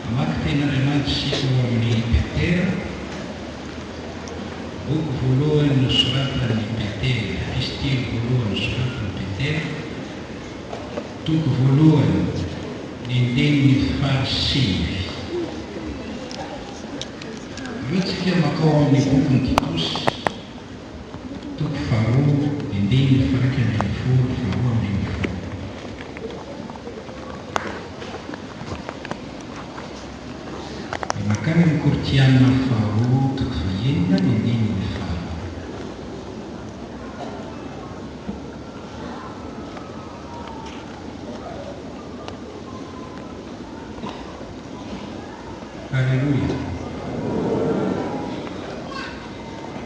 Mamaky tenin'Andriamanitra isika ao amin'ny Petera, boky voalohany nosoratan'i Petera, epistily voalohany nosoratan'i Petera, toko voalohany, ny andininy fahasivy. Avy eo tsika mankao amin'ny bokin'i Titosy, toko faharoa, ny andininy faha-11, faharoa ambin'ny folo. Dia mankany amin'ny Korintiana faharoa toko fahenina ny andininy faharoa. Aleloia!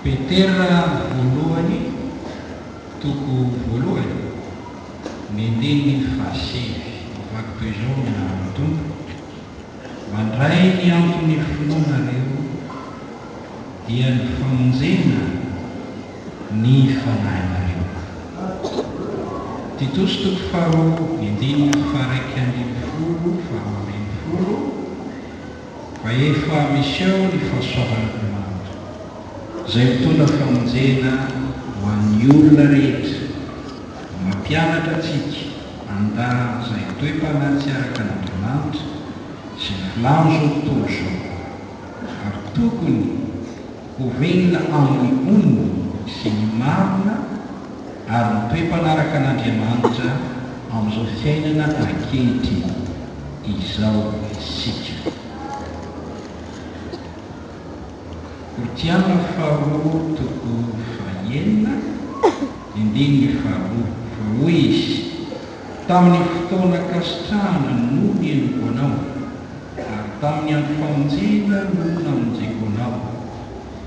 Petera voalohany toko voalohany. Ny andininy fahasivy, Mivaky toy izao ny anaran'ny Tompo, Mandray ny anton'ny finoanareo, dia ny famonjena ny fanahinareo. Titosy toko faharoa, ny andininy faha-11, faharoa ambin'ny folo, Fa efa miseho ny fahasoavan'Andriamanitra, izay mitondra famonjena ho an'ny olona rehetra, Mampianatra antsika handà izay toe-panahy tsy araka an'Andriamanitra sy ny filàn'izao tontolo izao, ary tokony ho velona amin'ny onony sy ny marina ary ny toe-panaraka an'Andriamanitra amin'izao fiainana ankehitriny izao isika. Korintiana faharoa toko fahenina, andininy faharoa, Fa hoy Izy, Tamin'ny fotoana ankasitrahana no nihainoako anao, ary tamin'ny andro famonjena no namonjeko anao.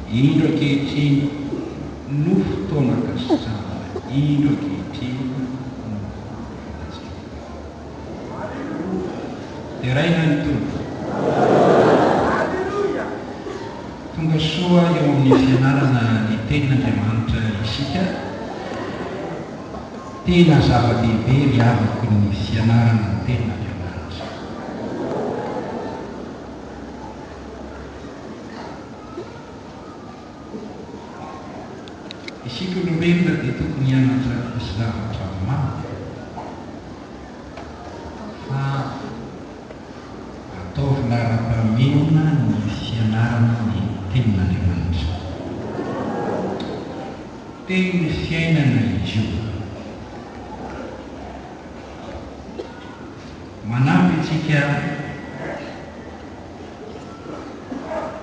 Indro ankehitriny no fotoana ankasitrahana, indro ankehitriny no fotoana famonjena. Deraina ny Tompo. Tonga soa eo amin'ny fianarana ny Tenin'Andriamanitra isika. Tena zava-dehibe ry havako ny fianarana ny Tenin'Andriamanitra. Isika olombelona dia tokony hianatra zavatra maro. Fa ataovy laharam-pahamehana ny fianarana ny Tenin'Andriamanitra. Tenin'ny fiainana izy io. Manampy antsika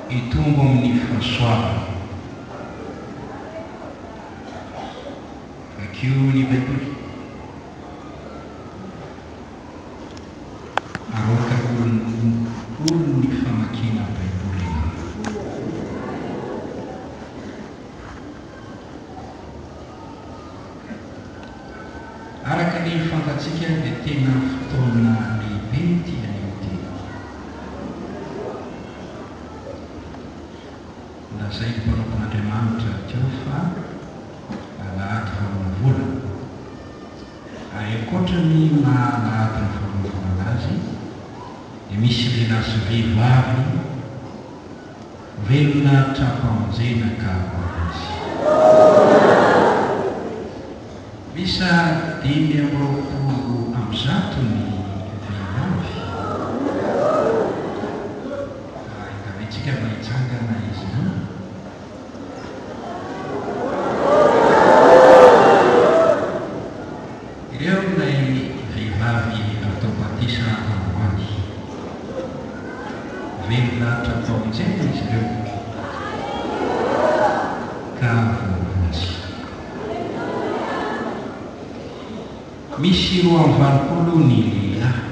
hitombo amin'ny fahasoavana. Vakio ny Baiboly. Aoka olon'ny famakiana Baiboly ianao. Araka ny fantatsika dia tena fotoana lehibe ity anio ity. Lazain'ny mpanompon'Andriamanitra teo fa alahady voalohany volana. Ary ankoatra ny maha alahady ny voalohany volana azy dia misy lehilahy sy vehivavy velona tra-pamonjena ka voavonjy. Miisa 125 ny vehivavy. Ka engaventsika mba hitsangana izy ireo. Ireo ilay vehivavy natao batisa androany. Velona tra-pamonjena izy ireo ka voavonjy. Misy 82 ny lehilahy.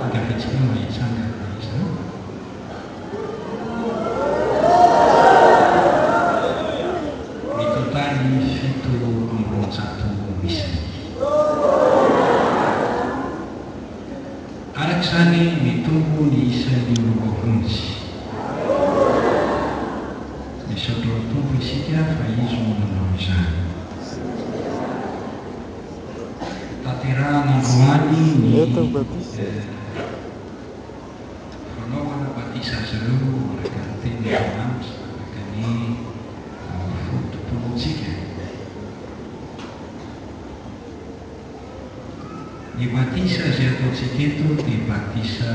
Engaventsika mba hitsangana izy ireo. Mitotaly 207 isany. Araka izany, mitombo ny isan'ny olom-boavonjy. Misaotra ny Tompo isika fa Izy no nanao izany. Tanterahana androany ny. batisa ireo araka ny tenin'Andriamanitra, araka ny foto-pinoantsika. Ny batisa izay ataontsika eto dia batisa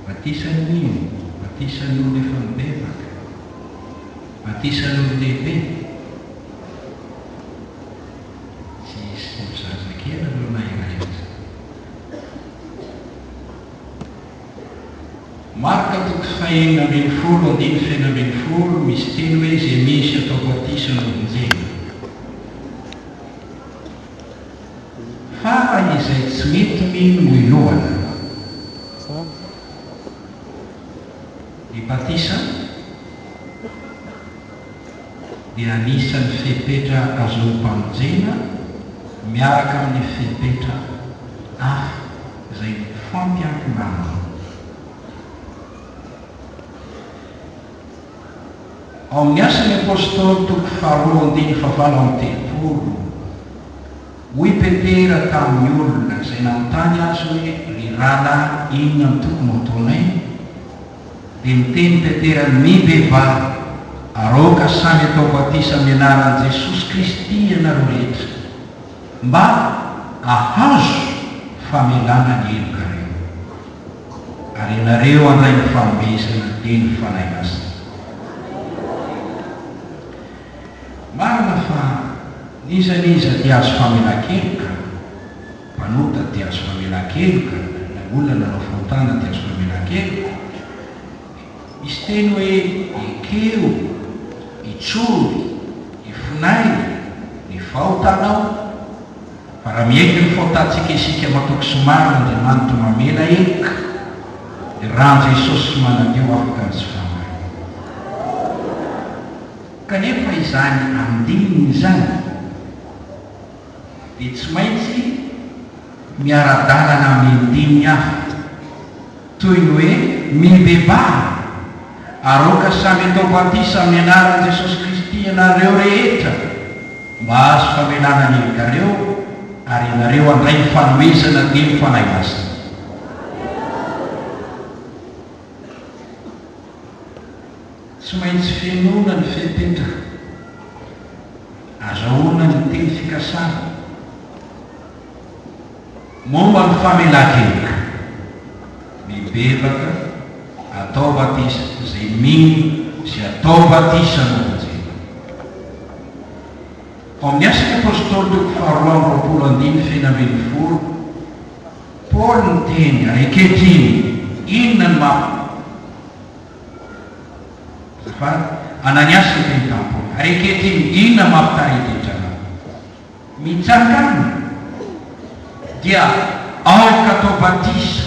batisan'ny mino, batisan'ny olona efa nibebaka, batisan'ny olon-dehibe. Tsy hisy zazakely aloha na iray aza. Marka toko fahenina ambin'ny folo andininy fahenina ambin'ny folo misy teny hoe izay misy atao batisa no vonjena. Fa izay tsy mety mino no helohana. Ny batisa dia anisan'ny fepetra azoam-pamonjena miaraka amin'ny fepetra hafa izay mifampiankina aminy. Ao amin'ny Asan'ny Apostoly toko faharoa andininy fahavalo amby telopolo, hoy Petera tamin'ny olona izay nanontany azy hoe, Ry rahalahy, inona no tokony hataonay? Dia niteny Petera, Mibebaha, ary aoka samy hatao batisa amin'ny anaran'i Jesosy Kristy ianareo rehetra, mba hahazo famelana ny helokareo. Ary ianareo handray ny fanomezana dia ny Fanahy Masina. Marina fa n'iza n'iza dia azo famelan-keloka, mpanota dia azo famelan-keloka, na olona nanao fahotana dia azo famelan-keloka. Misy teny hoe ekeo, itsory, ifonay ny fahotanao. Fa raha miaiky ny fahotantsika isika matoky sy marina Andriamanitra mamela heloka, ny ràn'i Jesosy manadio afaka ny tsy fahamarinana. Kanefa izany andininy izany dia tsy maintsy miara-dalana amin'ny andininy hafa, toy ny hoe mibebaha ary aoka samy atao batisa amin'ny anaran'i Jesosy Kristy ianareo rehetra, Mba hahazo famelana ny helokareo, ary ianareo handray ny fanomezana dia ny Fanahy Masina. Tsy maintsy fenoina ny fepetra azahoana ny teny fikasana momba ny famelan-keloka. Mibebaka, atao batisa, izay mino sy atao batisa no vonjena. Ao amin'ny Asan'ny Apostoly toko faharoa amby roapolo andininy fahenina ambin'ny folo, Paoly niteny, ary ankehitriny, inona no maha, azafady, Ananiasy niteny tamin'i Paoly, ary ankehitriny, inona no mampitaredretra anao? Mitsangana, dia aoka atao batisa.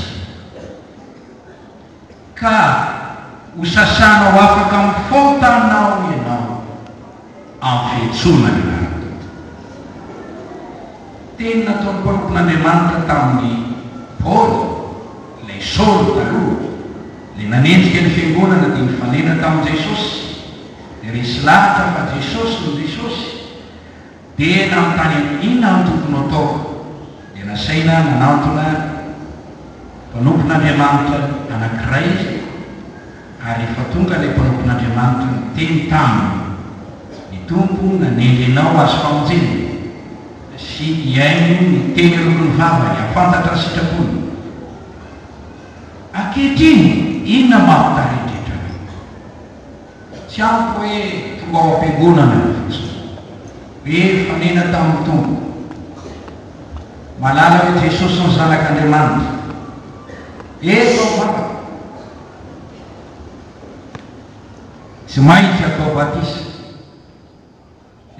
Ka ho sasana ho afaka amin'ny fahotanao ianao amin'ny fiantsoana ny anaran'ny Tompo. Teny nataon'ny mpanompon'Andriamanitra tamin'i Paoly, ilay Saoly taloha, ilay nanenjika ny fiangonana dia nifanena tamin'i Jesosy, dia resy lahatra fa Jesosy no Jesosy, Dia nanontany an'i Inona no tokony ho ataoko? Dia nasaina nanantona mpanompon'Andriamanitra anankiray izy, ary rehefa tonga ilay mpanompon'Andriamanitra niteny taminy, Ny Tompo nanendry anao hahazo famonjena, sy hihaino ny teny aloky ny vavany, hahafantatra ny sitrapony. Ankehitriny, inona no mampitaredretra anao? Tsy ampy hoe tonga ao am-piangonana fotsiny. Hoe nifanena tamin'ny Tompo. Mahalala hoe Jesosy no Zanak'Andriamanitra. Eto aho vavaka. Tsy maintsy atao batisa.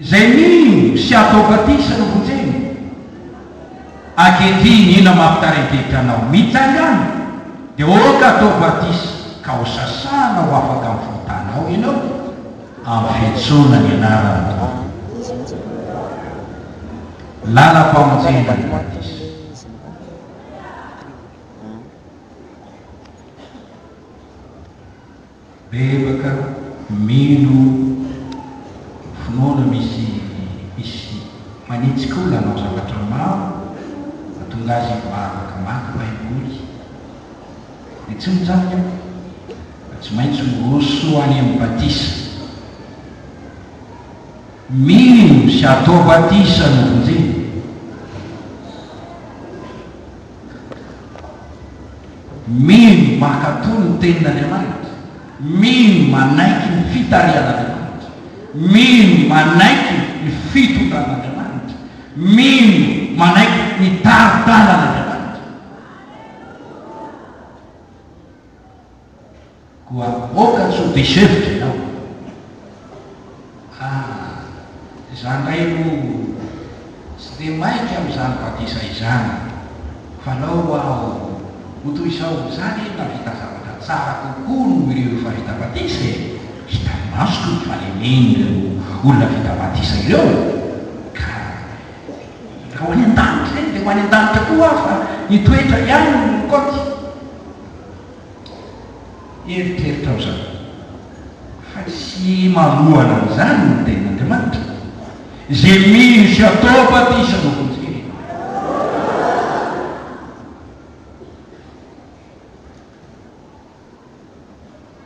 Izay mino sy atao batisa no vonjena. Ankehitriny inona mampitaredretra anao? Mitsangàna, dia aoka atao batisa, ka ho sasana ho afaka amin'ny fahotanao ianao, amin'ny fiantsoana ny anaran'ny Tompo. Lalam-pamonjena ny batisa. Bebaka, mino, finoana misy misy manitsika olona hanao zavatra maro, mahatonga azy hivavaka, maka baiboly. Dia tsy mijanona eo fa tsy maintsy miroso any amin'ny batisa. Mino sy atao batisa no vonjena. Mino mankatò ny tenin'Andriamanitra. Mino manaiky ny fitarihan'Andriamanitra. Mino manaiky ny fitondran'Andriamanitra. Mino manaiky ny tari-dalan'Andriamanitra. Koa aoka tsy ho diso hevitra ianao. Ah, izaho indray aloha tsy dia maika amin'izany batisa izany, fa alao aho ho toy izao, izaho anie nahavita zavatra tsara kokoa noho ireo efa vita batisa e! Hitan'ny masoko ny fahalemen'ireo olona vita batisa ireo, ka raha ho any an-danitra ireny dia ho any an-danitra koa aho fa ny toetra ihany no mikaonty. Eritreritrao izany fa tsy manohana an'izany ny tenin'Andriamanitra. Izay mino sy atao batisa no vonjena.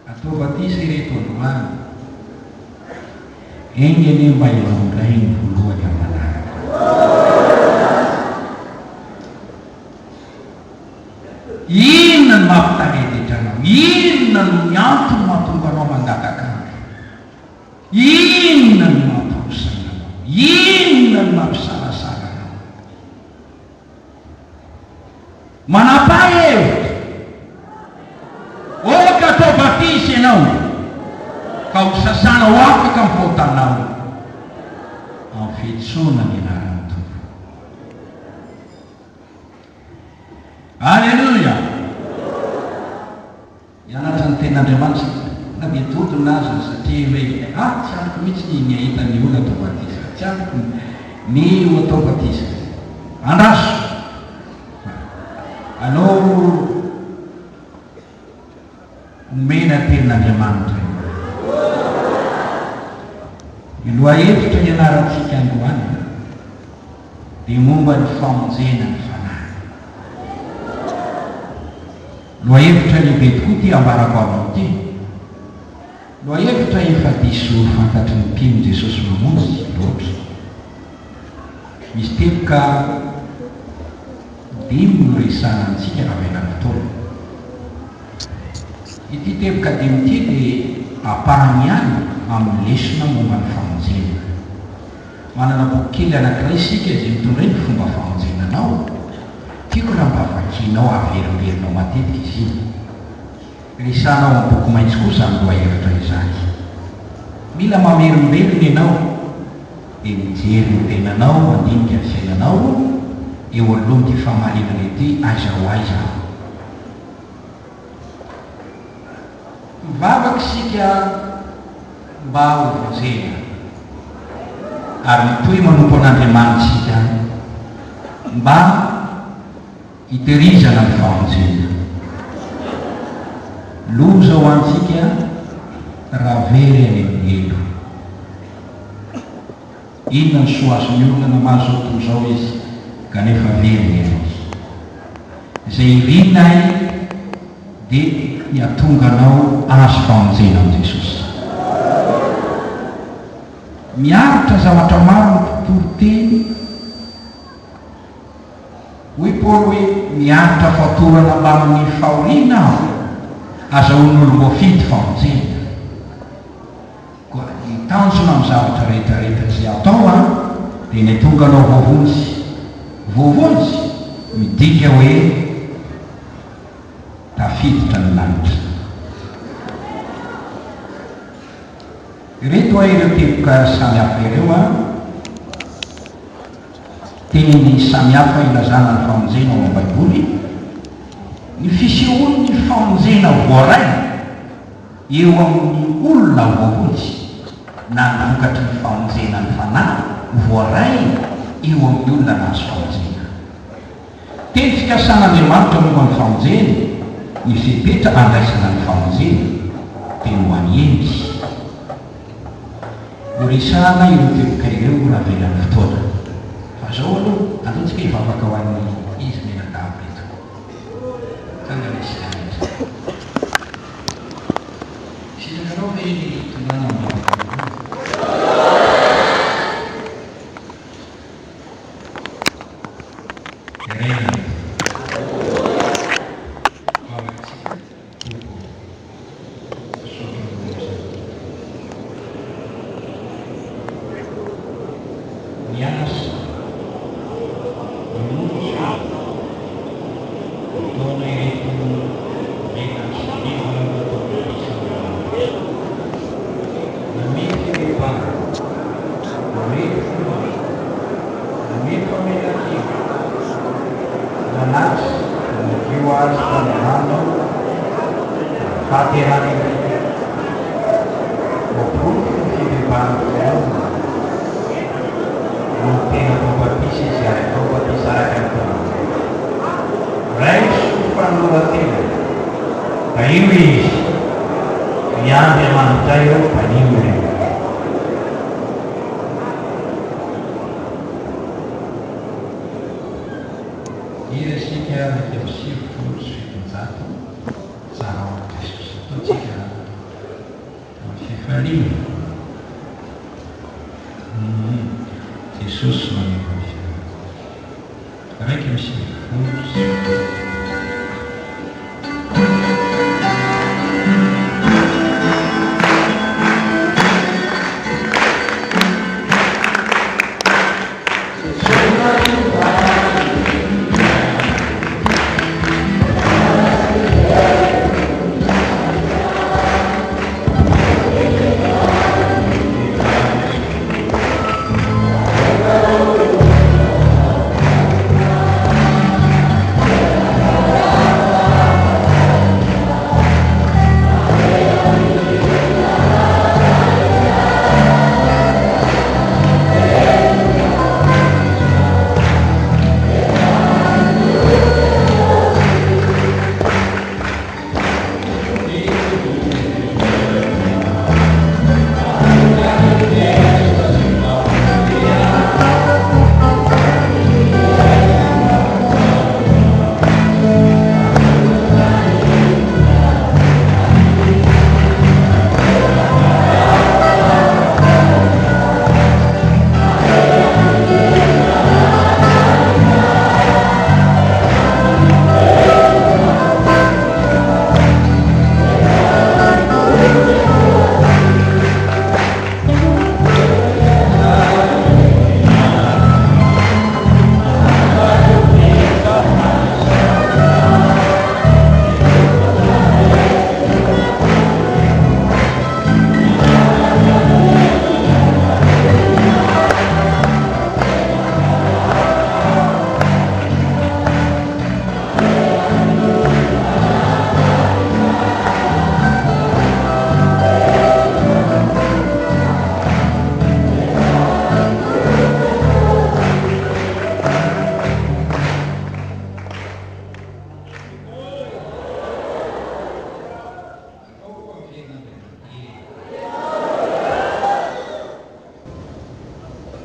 Atao batisa ireto androany. Enga anie mba ianao indray no voalohany amin'ny manaraka. Inona no mampitaredretra anao? Inona no ny antony mahatonga anao mangataka andro? Inona no mampirosaina anao? Inona no mampisalasala anao? Manapaha hevitra! Aoka atao batisa ianao, ka ho sasana ho afaka amin'ny fahotanao, amin'ny fiantsoana ny anaran'ny Tompo. Aleloia! Hianatra ny Tenin'Andriamanitra isika, na dia dodona aza, satria hoe, Ah, tsy andriko mihitsy ny hahita ny olona atao batisa. Tsy andriko ny ho atao batisa. Andraso! Alao omena Tenin'Andriamanitra io. Ny lohahevitra ianarantsika androany dia momba ny famonjena ny fanahy. Lohahevitra lehibe tokoa ity ambarako aminao ity. Lohahevitra efa diso fantatry ny mpino Jesosy Mamonjy loatra. Misy teboka dimy no resahana amintsika raha avela ny fotoana. Ity teboka dimy ity dia ampahany ihany amin'ny lesona momba ny famonjena. Manana boky kely anankiray isika izay mitondra hoe Ny Fomba Famonjena Anao. Tiako raha mba vakianao averimberinao matetika izy iny. Resahana ao amin'ny boky maitso koa izany lohahevitra izany. Mila mamerimberina ianao dia mijery ny tenanao, mandinika ny fiainanao eo anoloan'ity fahamarinana ity, aiza ho aiza aho? Mivavaka isika mba ho vonjena, ary mitohy manompo an'Andriamanitra isika mba hitehirizana ny famonjena. Loza ho antsika raha very any amin'ny helo. Inona ny soa azon'ny olona namaly izao tontolo izao izy kanefa very ny ainy? Izay irinay dia ny hahatonga anao hahazo famonjena amin'i Jesosy. Miaritra zavatra maro ny mpitory teny. Hoy Paoly hoe, Miaritra fatorana mbamin'ny fahoriana aho, azahoan'ny olom-boafidy famonjena. Koa ny tanjona amin'ny zavatra rehetra rehetra izay atao an, dia ny hatonga anao voavonjy. Voavonjy midika hoe tafiditra ny lanitra. Ireto an ireo teboka samy hafa ireo an, teny samy hafa ilazana ny famonjena ao amin'ny Baiboly, ny fisehoan'ny famonjena voaray, eo amin'ny olona voavonjy na ny vokatry ny famonjena ny fanahy voaray eo amin'ny olona nahazo famonjena. Teny fikasan'Andriamanitra momba ny famonjena, ny fepetra andraisana ny famonjena, teny ho an'i Hendry. Horesahana ireo teboka ireo raha avelan'ny fotoana. Fa izao aloha, andao tsika hivavaka ho an'ny izy mianadahy ireto. Tsangana isika rehetra. Taona ireto Mena sy Liva natao batisa ny rano ireto. Namely fibebahana, namely finoana, namely famelan-keloka, nanatitra, nanadio azy tamin'ny rano, tamin'ny fahaterahana indray. Voaporofo ny fibebahan'ny finoana no tena atao batisa izy ary atao batisa araka ny finoana. Raiso ho fanoloran-tena, tahio izy, ry Andriamanitray ô, tahio ireo. Hira isika 791, Tsara ao Jesosy. Ataontsika amin'ny fifaliana. Jesosy manova ny fiainana. 791.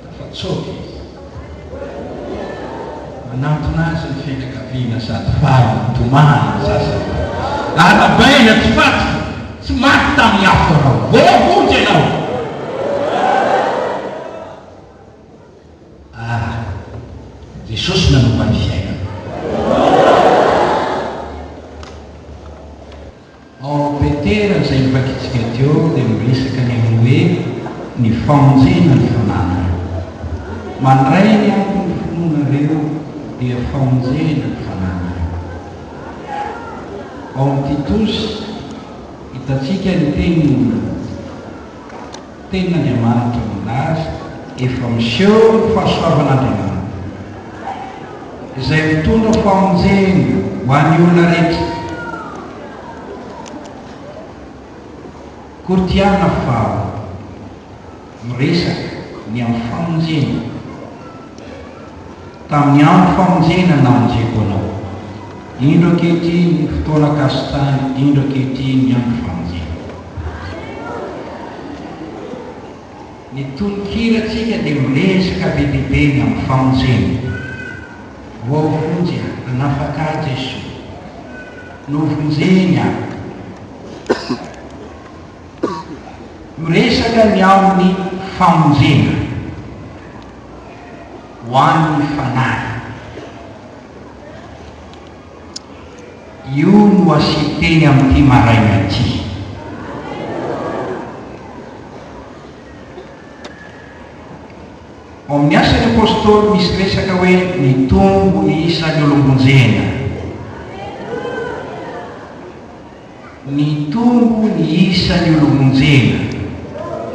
Tafatsoaka izy. Manantona azy ny fianakaviana sady faly mitomany ny sasany. Arahabaina tsy faty fa tsy maty tamin'ny afo ianao. Voavonjy ianao! Ah, Jesosy nanova ny fiainana. Ao Petera izay novakintsika teo dia miresaka ny amin'ny hoe ny famonjena ny fananareo. Mandray ny anton'ny finoanareo dia famonjena ny fananareo. Ao amin'ny Titosy, hitantsika ny tenin'ny Tenin'Andriamanitra milaza efa miseho ny fahasoavan'Andriamanitra izay mitondra famonjena ho an'ny olona rehetra. Korintiana faharoa, miresaka ny amin'ny famonjena. Tamin'ny andro famonjena namonjeko anao. Indro ankehitriny ny fotoana kasitany, indro ankehitriny ny andro famonjena. Ny tononkirantsika dia miresaka be dia be ny amin'ny famonjena. Voavonjy aho, nanafaka ahy Jesoa. Novonjeny aho. Miresaka ny amin'ny famonjena ho an'ny fanahy. Io no asian-teny amin'ity maraina ity. Ao amin'ny Asan'ny Apostoly misy resaka hoe nitombo ny isan'ny olom-bonjena. Nitombo ny isan'ny olom-bonjena.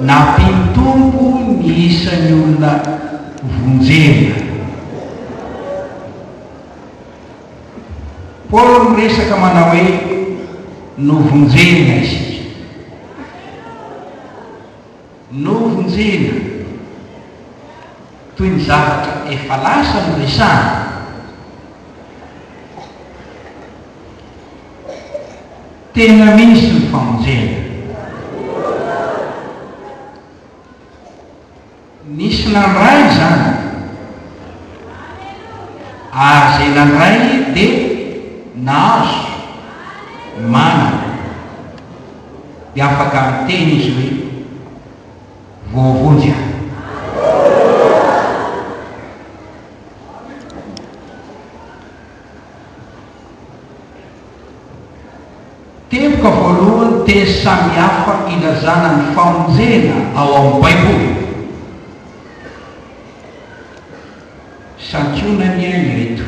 Nampitombo ny isan'ny olona vonjena. Paoly miresaka manao hoe novonjena isika. Novonjena. Toy ny zavatra efa lasa no resahana. Tena misy ny famonjena. Nisy nandray izany, ary izay nandray dia nahazo, manana. Dia afaka miteny izy hoe, Voavonjy aho. Teboka voalohany, teny samihafa ilazana ny famonjena ao amin'ny Baiboly. Santionany ireto,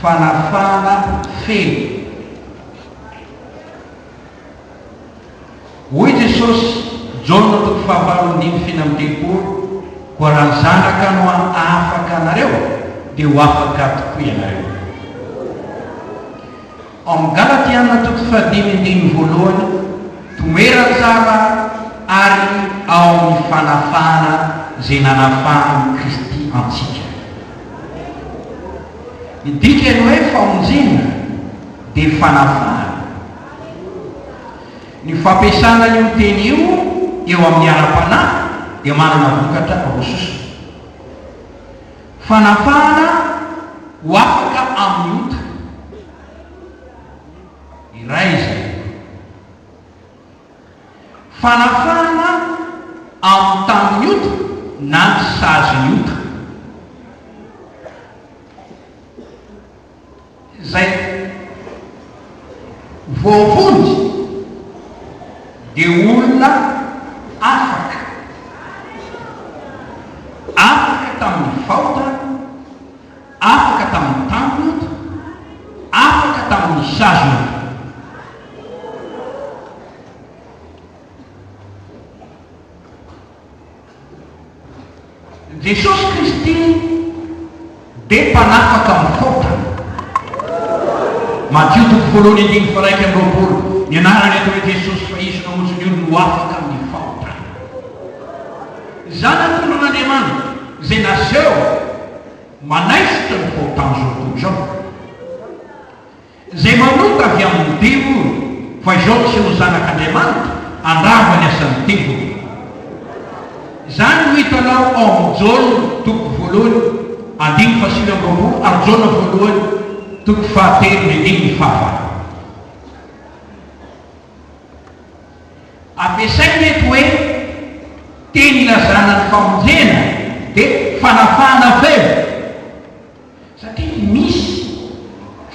Fanafahana feno. Hoy Jesosy, Jaona toko fahavalo andininy 37, Koa raha ny Zanaka no hahafaka anareo, dia ho afaka tokoa ianareo. Ao amin'ny Galatiana toko fahadimy andininy voalohany, Toera tsara ary ao amin'ny fanafahana izay nanafahan'i Kristy antsika. Ny dikan'ny hoe famonjena dia fanafahana. Ny fampiasana io teny io eo amin'ny ara-panahy dia manana vokatra roa sosona. Fanafahana ho afaka amin'ny ota. Iray izay. Fanafahana amin'ny tanin'ny ota na ny sazin'ny ota. Izay voavonjy dia olona afaka, afaka tamin'ny fahotana, afaka tamin'ny tanin'ota, afaka tamin'ny sazin'ota. Jesosy Kristy dia mpanafaka amin'ny fahotana. Matio toko voalohany andininy faha 21, Ny anarany atao hoe Jesosy fa Izy no hamonjy ny olony ho afaka amin'ny fahotana. Zanak'ondrin'Andriamanitra izay naseho manaisotra ny fahotan'izao tontolo izao. Izay manota avy amin'ny devoly, fa izao no seho Zanak'Andriamanitra, handrava ny asan'ny devoly. Izany no hitanao ao amin'ny Jaona toko voalohany andininy faha-29 ary Jaona voalohany toko fahatelo ny andininy fahavalo. Ampiasaina eto hoe teny ilazana ny famonjena dia fanafahana feno. Satria misy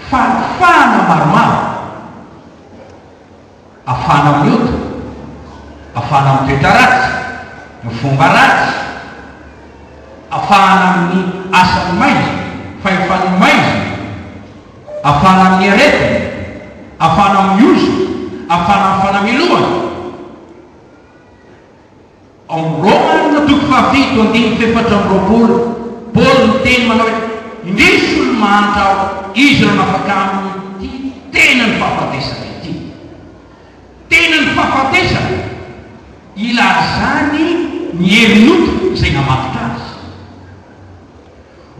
fahafahana maromaro, ahafahana amin'ny ota, ahafahana amin'ny toetra ratsy, ny fomba ratsy, ahafahana amin'ny asan'ny maizina, fahefan'ny maizina, ahafahana amin'ny aretina, ahafahana amin'ny ozona, ahafahana amin'ny fanamelohana. Ao amin'ny Romana toko fahafito andininy fahefatra amby 20, Paoly miteny manao hoe, Indrisy olo-mahantra aho, iza no hanafaka amin'ity tenan'ny fahafatesana ity? Tenan'ny fahafatesana, ilazany ny herin'ota izay namatotra azy.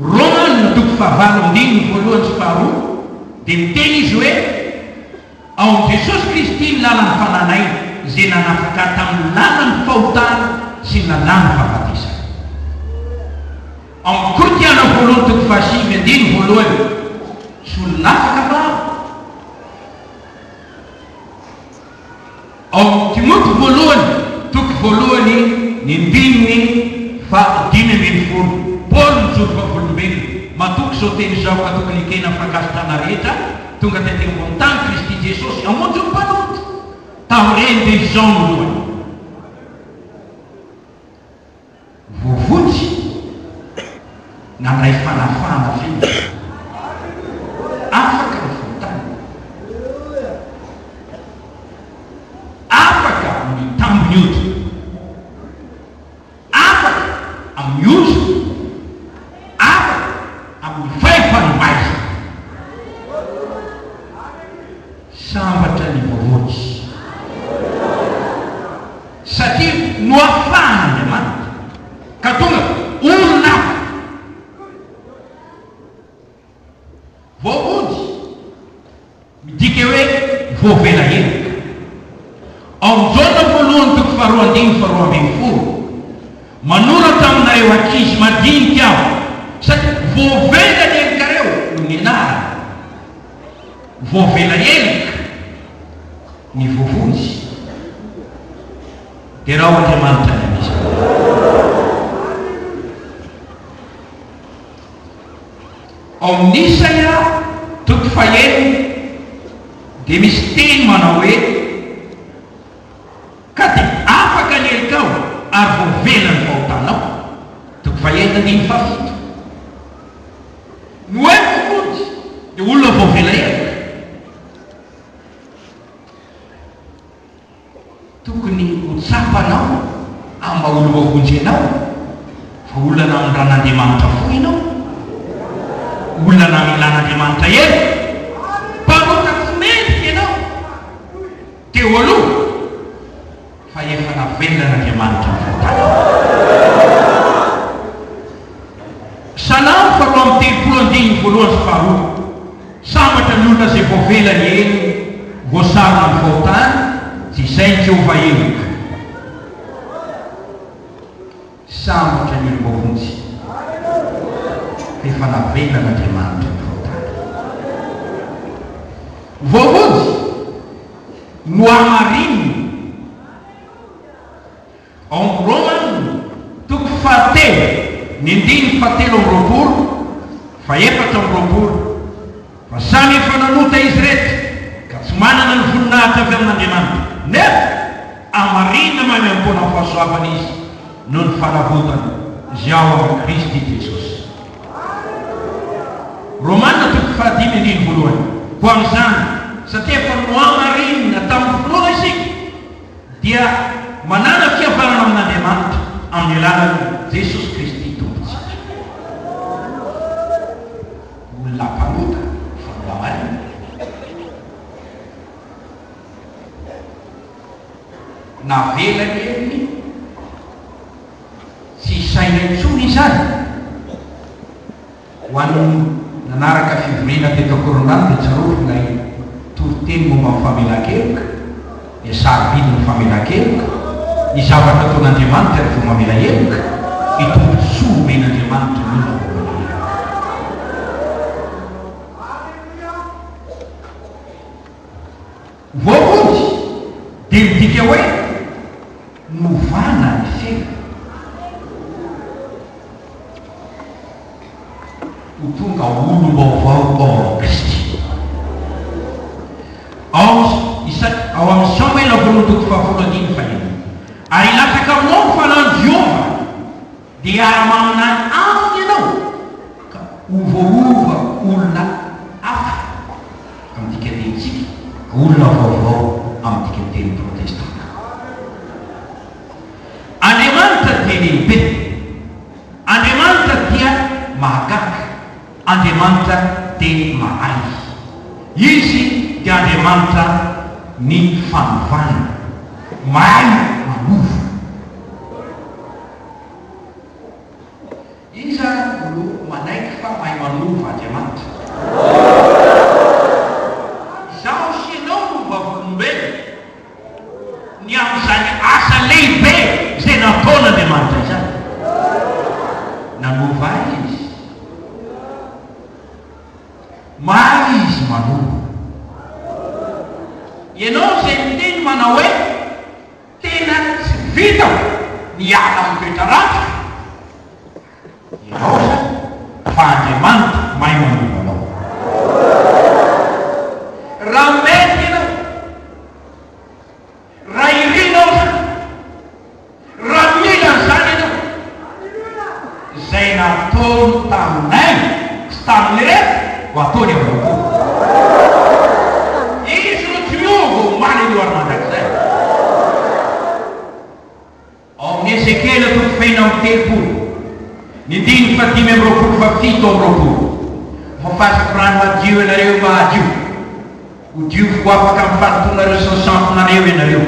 Romana toko fahavalo andininy voalohany sy faharoa dia miteny izy hoe, Ao amin'i Jesosy Kristy ny lalan'ny fanan'aina, izay nanafaka ahy tamin'ny lalan'ny fahotana sy ny lalàn'ny fahafatesana. Ao amin'ny Korintiana voalohany toko fahasivy andininy voalohany, Tsy olon'afaka va aho? Ao amin'ny Timoty voalohany toko voalohany ny andininy faha 15, Paoly nijoro vavolombelona, matoky izao teny izao ka tokony ekena amin'ny fankasitrahana rehetra, tonga tety ambony tany Kristy Jesosy hamonjy ny mpanota, tamin'ireny dia izao no lohany. Voavonjy, nandray fanafahana feno, afaka ny fahotana. Sambatra ny voavonjy. Satria noafahan'Andriamanitra ka tonga olona hafa. Voavonjy midika hoe voavela heloka. Ao amin'ny Jaona voalohany toko faharoa andininy faharoa 12, Manoratra aminareo ankizy madinika aho, satria voavela ny helokareo noho ny anarany. Voavela heloka ny voavonjy. Derao Andriamanitra ny amin'izany. Ao amin'ny Isaia toko fahenina dia misy teny manao hoe, Ka dia afaka ny helokao ary voavela ny fahotanao. Toko fahenina andininy fahafito. Ny hoe voavonjy dia olona voavela heloka. Tokony ho tsapanao amin'ny maha olom-boavonjy anao fa olona namindran'Andriamanitra fo ianao, olona namelan'Andriamanitra heloka, mpanota tsy mendrika ianao teo aloha fa efa navelan'Andriamanitra ny fahotanao. Salamo faharoa amby telopolo andininy voalohany sy faharoa, Sambatra ny olona izay voavela ny helony, voasarona ny fahotany, tsy izay ny Jehovah heloka. Sambatra ny olom-boavonjy, fa efa navelan'Andriamanitra ny fahotany. Voavonjy, nohamarinina. Ao amin'ny Romana, toko fahatelo, ny andininy fahatelo amby 20, fahefatra amby 20, Fa samy efa nanota izy rehetra, ka tsy manana ny voninahitra avy amin'Andriamanitra, nefa hamarinina maimaimpoana amin'ny fahasoavana izy noho ny fanavotana izay ao amin'i Kristy Jesosy. Romana toko fahadimy andininy voalohany, Koa amin'izany, satria efa nohamarinina tamin'ny finoana isika, Dia manàna fihavanana amin'Andriamanitra amin'ny alalan'i Jesosy Kristy Tompontsika. Olona mpanota fa nohamarinina. Navela ny helony, tsy hisaina intsony izany. Ho an'ny nanaraka fivoriana teto Ankorondrano dia tsarovy ilay toriteny momba ny famelan-keloka, dia sarobidy ny famelan-keloka, ny zavatra ataon'Andriamanitra rehefa mamela heloka, ny tombontsoa omen'Andriamanitra ny olona vao mamela heloka. Voavonjy dia midika hoe novana ny fiainana. Ho tonga olom-baovao ao amin'i Kristy. Ao isa ao amin'ny Samoela voalohany toko fahafolo andininy fahenina. Ary hilatsaka aminao ny fanahin'i Jehovah, dia hiara-maminany aminy ianao, ka ho voaova olona hafa, amin'ny dikan-tenintsika, olona vaovao amin'ny dikan-teny protestanta. Andriamanitra dia lehibe. Andriamanitra dia mahagaga. Andriamanitra dia mahay. Izy dia Andriamanitra ny fanovana. Mahay manova. Iza no manaiky fa mahay manova Andriamanitra? Izaho sy ianao no vavolombelona. Ny amin'izany asa lehibe izay nataon'Andriamanitra izany. Nanova ahy Izy. Mahay Izy manova. Ianao izay miteny manao hoe, Tena tsy vitako ny hiala amin'ny toetra ratsiko. Ianao izany, fa Andriamanitra mahay manova anao. Raha mety ianao, raha irinao izany, raha mila an'izany ianao, izay nataony taminay sy tamin'ireto ho ataony aminao koa. Izy no tsy miova omaly anio ary mandrakizay. Ao amin'ny Ezekiela toko faheno 36, ny andininy fahadimy amby 20 faha 27, Voafasiko rano hadio ianareo mba hadio. Ho dioviko ho afaka amin'ny fahalotoanareo sy ny sampinareo ianareo.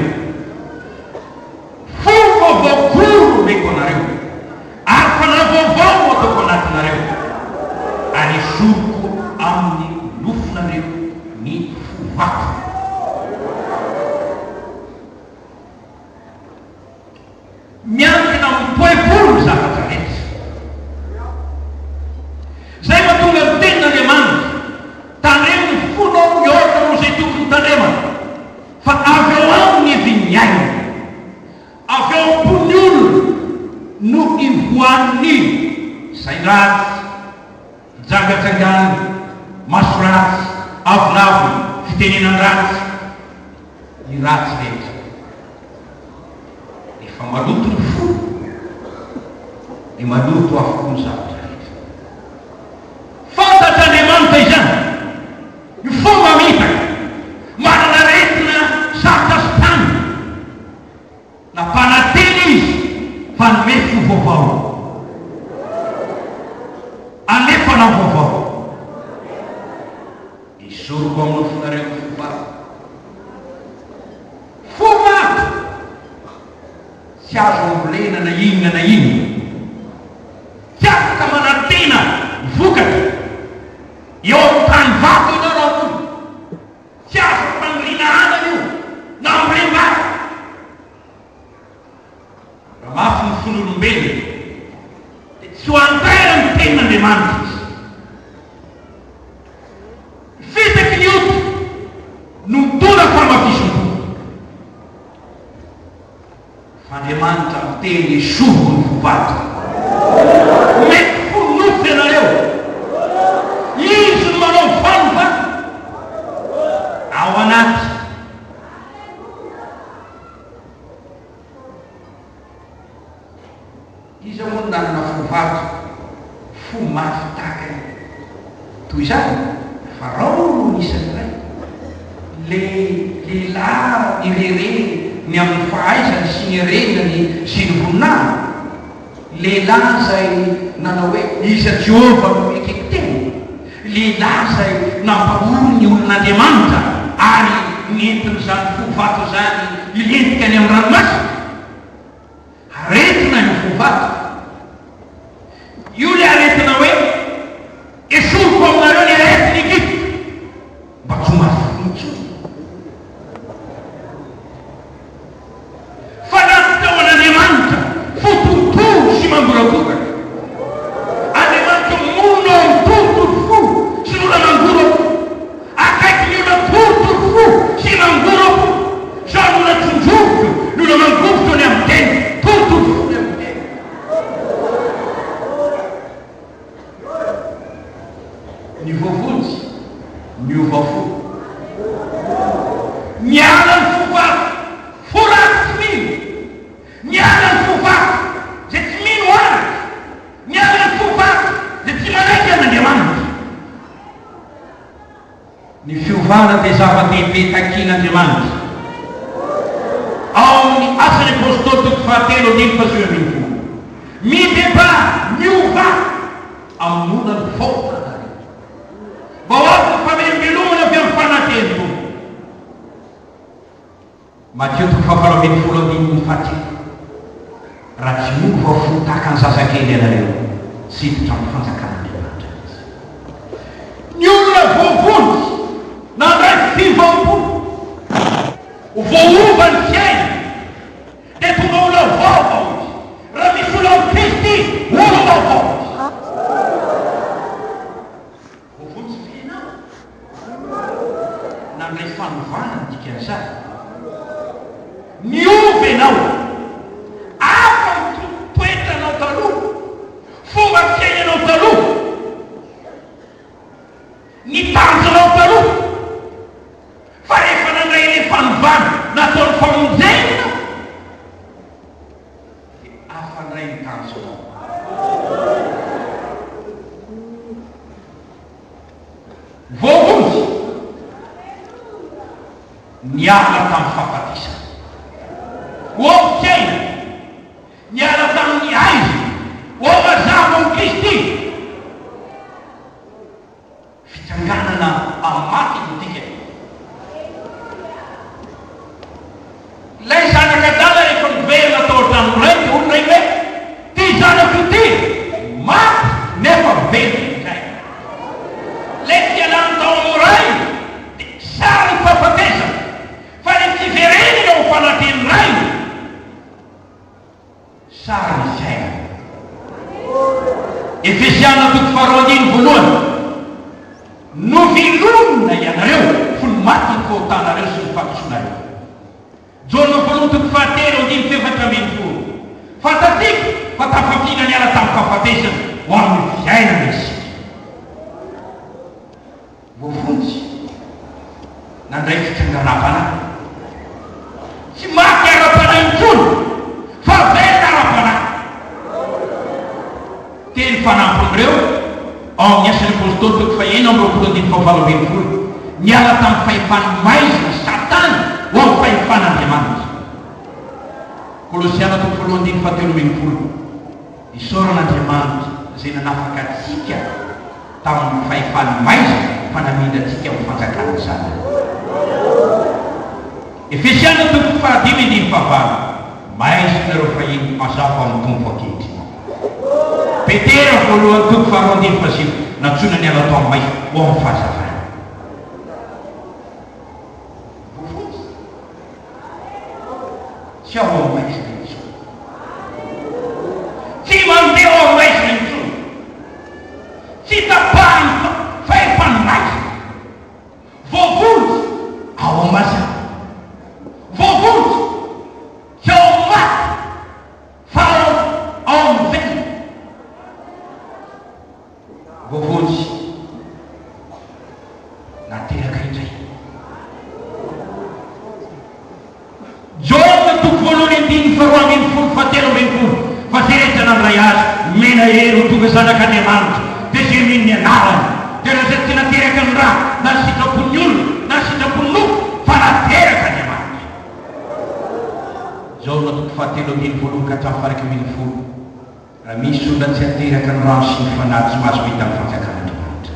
Fo vaovao koa no omeko anareo, ary fanahy vaovao no ataoko anatinareo, ary esoriko amin'ny nofonareo ny fo vato. Miankina amin'ny toe-po ny zavatra rehetra. Izay mahatonga ny Tenin'Andriamanitra, Tandremo ny fonao mihoatra noho izay tokony tandremana, fa avy ao aminy ivin'ny aina. Avy ao am-pon'ny olona no ivoahan'ny sain-dratsy, fijangajangana, maso ratsy, avonavona, fitenenan-dratsy, ny ratsy rehetra. Rehefa maloto ny fo, dia maloto avokoa ny zavatra rehetra. Fantatr'Andriamanitra izany. Ny fo mamitaka, manana aretina sarotra sitranina. Nampanantena Izy fa hanome fo vaovao. Hanome fanao vaovao. Esoriko amin'ny nofonareo ny fo vato. Fo vato! Tsy azo ambolena na inona na inona. Tsy afaka manantena vokatra eo amin'ny tany vato ianao raha hamboly. Tsy azo ampaniriana anana io na ambolem-bary. Raha mafy ny fon'olombelona dia tsy ho anteran'ny tenin'Andriamanitra izy. Ny fitaky ny ota no mitondra fahamafisom-po. Fa Andriamanitra miteny esoriko ny fo vato. Mety fo nofo ianareo. Izy no manao fanova ao anaty. Iza moa no nanana fo vato, fo mafy tahaka ny toy izany? Farao no anisan'ilay lehilahy nirehareha ny amin'ny fahaizany sy ny harenany sy ny voninahiny, lehilahy izay nanao hoe, Iza Jehovah no ekeko tena? Lehilahy izay nampahory ny olon'Andriamanitra ary nentin'izany fo vato izany hilentika any amin'ny ranomasina. Aretina io fo vato io, ilay aretina hoe esoriko aminareo ny aretin'i Egypta mba tsy ho mafy fo intsony. Fa natao an'Andriamanitra fo torotoro sy mangorakoraka. Andriamanitra monina ao amin'ny torotoro fo sy ny olona mangorako. Akaiky ny olona torotoro fo sy mangorako. Izao ny olona trondroviko, ny olona mangovitra ny amin'ny teny. Torotoro fo ny amin'ny teny. Ny voavonjy miova fo. Miala ny fo vato, fo ratsy tsy mino. Miala ny fo vato, izay tsy mino Azy. Miala ny fo vato, izay tsy manaiky an'Andriamanitra. Ny fiovana dia zava-dehibe takian'Andriamanitra. Ao amin'ny Asan'ny Apostoly toko fahatelo andininy fahasivy ambin'ny folo, Mibebaha, miovà, amonoana ny fahotanareo, mba ho avy ny famelombelomana avy amin'ny fanatrehan'ny Tompo. Matio toko fahavalo ambin'ny folo andininy fahatelo, Raha tsy miova fo tahaka ny zazakely ianareo, tsy hiditra amin'ny fanjakan'Andriamanitra mihitsy. Ny olona voavonjy nandray fiovam-po, voaova ny fiainany, dia tonga olona vaovao izy. Raha misy olona ao Kristy, olom-baovao izy. Voavonjy ve ianao? Nandray fanovana ny dikan'izany. Niova ianao. Hafa ny toetranao taloha, fomba fiainanao taloha, ny tanjonao taloha. Fa rehefa nandray ilay fanovana nataon'ny famonjena ianao, Dia hafa indray ny tanjonao. Voavonjy niala tamin'ny fahafatesana ho ao amin'ny fiainana, niala tamin'ny haizina ho ao mazava amin'i Kristy. Fitsanganana amin'ny maty no dikany. Efesiana toko faharoa andininy voalohany, Novelomina ianareo fony maty ny fahotanareo sy ny fahadisoanareo. Jaona voalohany toko fahatelo andininy faha-14, Fantatsika fa tafafindra niala tamin'ny fahafatesana ho amin'ny fiainana isika. Voavonjy, nandray fitsanganam-panahy. Tsy maty ara-panahy intsony fa velona ara-panahy. Teny fanampin'ireo, ao amin'ny Asan'ny Apostoly toko fahenina amby 20 andininy fahavalo ambin'ny folo, niala tamin'ny fahefan'ny maizina, Satana, ho amin'ny fahefan'Andriamanitra. Kolosiana toko voalohany andininy fahatelo ambin'ny folo, Isaorana Andriamanitra izay nanafaka antsika tamin'ny fahefan'ny maizina fa namindra antsika amin'ny fanjakan'ny Zanany. Efesiana toko fahadimy andininy fahavalo, Maizina ireo fahiny, mazava amin'ny Tompo ankehitriny. Petera voalohany toko faharoa andininy fahasivy, Nantsoina niala tao amin'ny maizina ho amin'ny fahazavana. Voafonja. Tsy ao amin'ny maizina intsony. Tsy mandeha ao amin'ny maizina intsony. Tsy tapahan'ny fahefan'ny maizina. Voavonjy ao amin'ny mazava. Voavonjy tsy ao amin'ny maty fa ao ao amin'ny velona. Voavonjy nateraka indray. Jaona toko voalohany andininy faharoa ambin'ny folo fahatelo ambin'ny folo, Fa izay rehetra nandray Azy, nomena hery ho tonga zanak'Andriamanitra, dia izay mino ny anarany, dia ireo izay tsy nateraka ny ra, na ny sitrapon'ny olona, na ny sitrapon'ny nofo, fa naterak'Andriamanitra. Jaona toko fahatelo andininy voalohany ka hatramin'ny faha-iraika ambin'ny folo, Raha misy olona tsy ateraka ny rano sy ny fanahy tsy mahazo mahita ny fanjakan'Andriamanitra.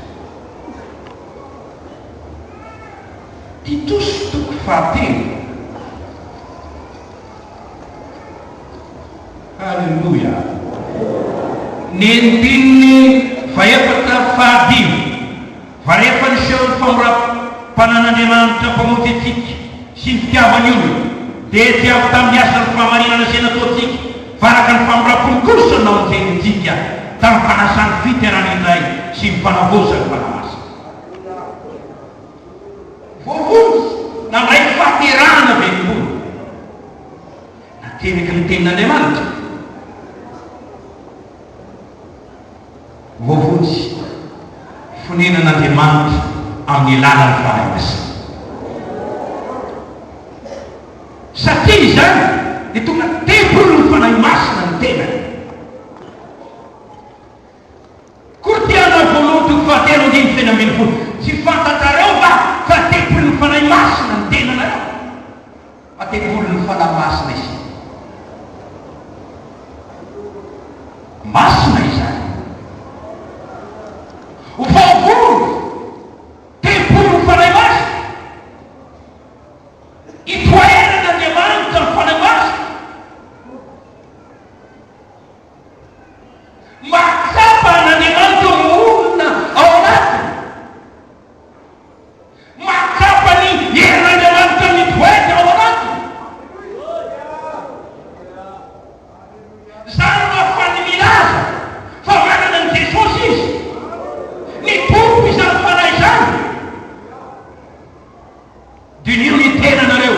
Titosy toko fahatelo. Haleloia! Ny andininy fahefatra fahadimy, Fa rehefa niseho ny famoram-panan'Andriamanitra Mpamonjy antsika sy ny fitiavany olona, dia tsy avy tamin'ny asan'ny fahamarinana izay nataontsika, fa araka ny famindram-pony kosa no namonjeny antsika tamin'ny fanasan'ny fiterahana indray sy ny fanavaozan'ny Fanahy Masina. Voavonjy, nandray fahaterahana velom-bolo. Nateraky ny Tenin'Andriamanitra. Voavonjy, fonenan'Andriamanitra amin'ny alalan'ny Fanahy Masina. Satria izany dia tonga tempolin'ny Fanahy Masina ny tenany. Korintiana voalohany toko fahatelo andininy fahenina ambin'ny folo, Tsy fantatrareo va fa tempolin'ny Fanahy Masina ny tenanareo? Fa tempolin'ny Fanahy Masina isika. Masina izany. Ho voavonjy, tempolin'ny Fanahy Masina. Itoeran'Andriamanitra ny Fanahy Masina. Mahatsapa an'Andriamanitra monina ao anatiny. Mahatsapa ny herin'Andriamanitra mitoetra ao anatiny. Izany no ahafahany milaza fa manana an'i Jesosy izy. Ny Tompo izany Fanahy izany. Diniho ny tenanareo,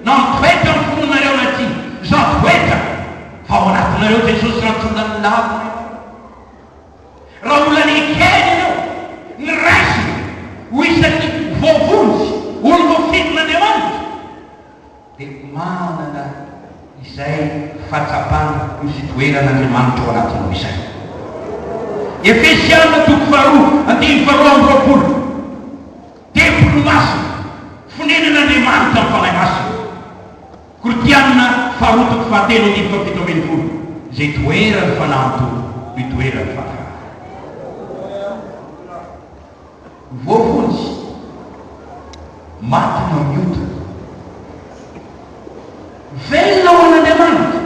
na mitoetra ny finoanareo na tsia. Izao toetra fa ao anatinareo Jesosy raha tsy olona nilavina ianao. Raha olona nekena ianao, niraisina ho isan'ny voavonjy, olom-boafidin'Andriamanitra, dia manana izay fahatsapana ny fitoeran'Andriamanitra ao anatinao izay. Efesiana toko faharoa andininy faharoa amby roapolo. Tempoly masina, fonenan'Andriamanitra ny Fanahy Masina. Korintiana faharoa toko fahatelo andininy fahafito ambin'ny folo, Izay itoeran'ny Fanahin'ny Tompo no itoeran'ny fahafahana. Voavonjy, maty noho ny ota. Velona ho an'Andriamanitra.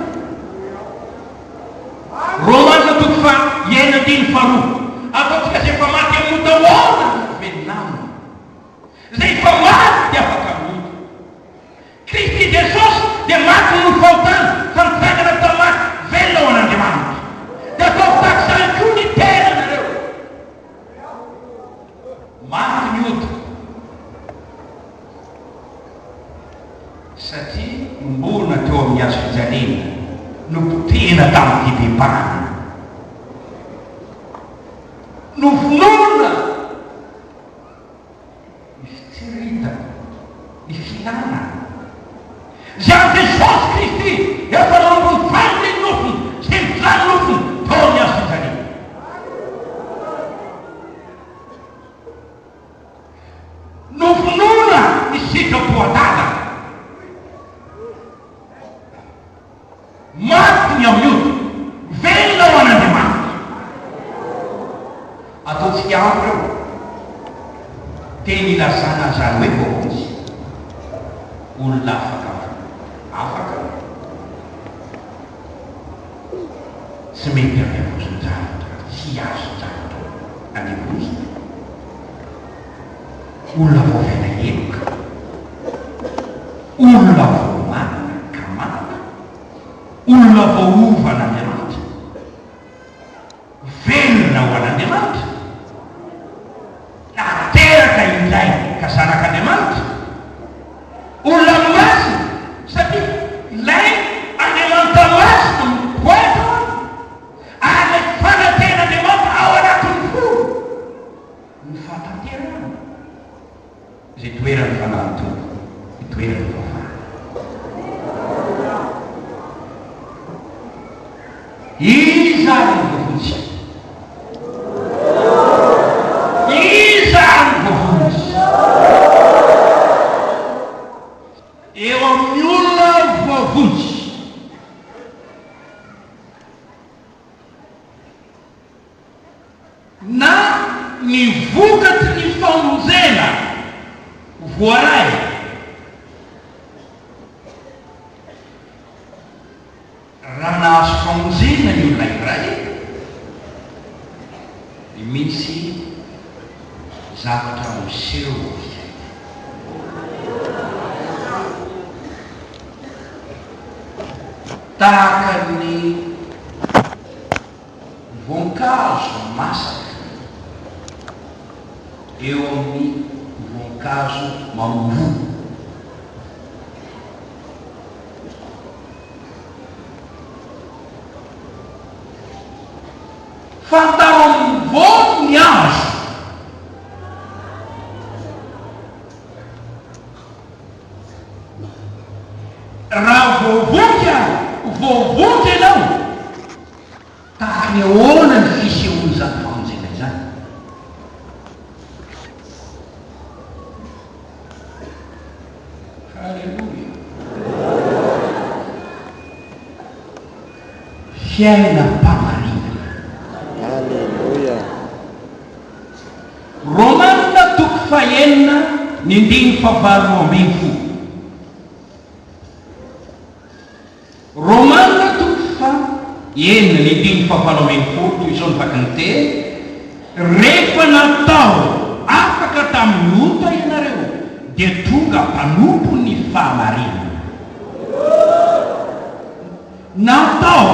Romana toko faha enina andininy faharoa, Ataontsika izay efa maty amin'ny ota ahoana no ho velona aminy? Izay efa maty dia afaka amin'ny ota. Kristy Jesosy dia maty noho ny fahotana fa nitsangana tamin'ny maty, velona ho an'Andriamanitra. Dia ataovy tahaka izany koa ny tenanareo. Satria nomboana teo amin'ny hazo fijaliana, nopotehina tamin'ny fibebahana, novonoina ny fitsiriritana, ny filana. Izay an'i Jesosy Kristy efa nanompo ny fanirian'ny nofony sy ny filan'ny nofony teo amin'ny hazo fijaliana. Novonoina ny sitrapo adala. Maty ny amin'ny ota, velona ho an'Andriamanitra. Ataontsika ampy ireo teny ilazana an'izany hoe voavonjy. Olona afaka afaka tsy mety andevozin-javatra, tsy azon-javatra andevozina. Olona voavela heloka, olona voamarina ka manana, olona voaovan'Andriamanitra, velona ho an'Andriamanitra, nateraka indray ka zanak'Andriamanitra, olona masina satria ilay Andriamanitra masina mitoetra ao aminy ary ilay fanatrehan'Andriamanitra ao anatin'ny fony. Ny fahatanterahana izay toeran'ny Fanahin'ny Tompo, itoeran'ny fahafahana. Iza ary no voavonjy? Iza ary no voavonjy? Eo amin'ny olona voavonjy. Na ny vokatry ny famonjena voaray. Raha nahazo famonjena ny olona iray, dia misy zavatra miseho ao amin'ny fiainany. Tahaka ny Voankazo masaka eo amin'ny voankazo mamoa. Fantaro amin'ny voany ny hazo. Raha voavoky ary voavoky ianao, Tahaka ny ahoana ny fisehoan'izany famonjena izany? Haleloia! Fiainam-pahamarinana. Haleloia! Romana toko fahenina ny andininy fahavalo ambinifolo. Romana toko faha enina ny andininy faha 18, toy izao ny vakin'ny teny, Rehefa natao afaka tamin'ny ota ianareo, dia tonga mpanompon'ny fahamarinana. Natao,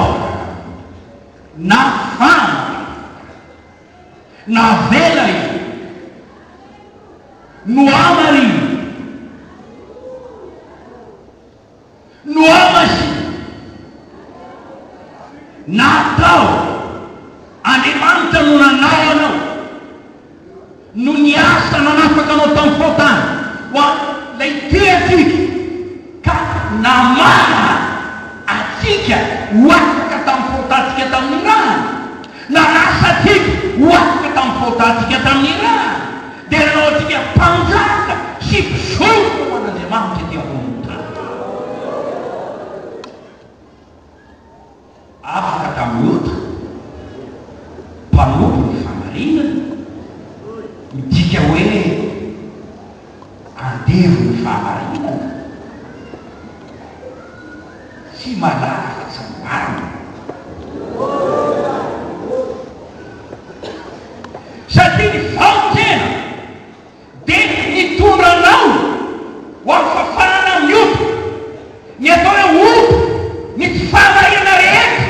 nafahana, navela io, nohamarinina. Nohamasina. Natao. Andriamanitra no nanao anao. No niasa nanafaka anao tamin'ny fahotana. Ho an'ilay tia antsika ka namaha antsika ho afaka tamin'ny fahotantsika tamin'ny rany. Nanasa antsika ho afaka tamin'ny fahotantsika tamin'ny rany. Dia nanao antsika mpanjaka sy mpisorona ho an'Andriamanitra ety ambonin'ny tany. Afaka tamin'ny ota, mpanompo ny fahamarinana, midika hoe andevo ny fahamarinana, tsy mahalala afa-tsy ny marina. Satria ny famonjena dia nitondra anao ho amin'ny fafahana amin'ny ota, ny atao hoe ota, ny tsy fahamarinana rehetra,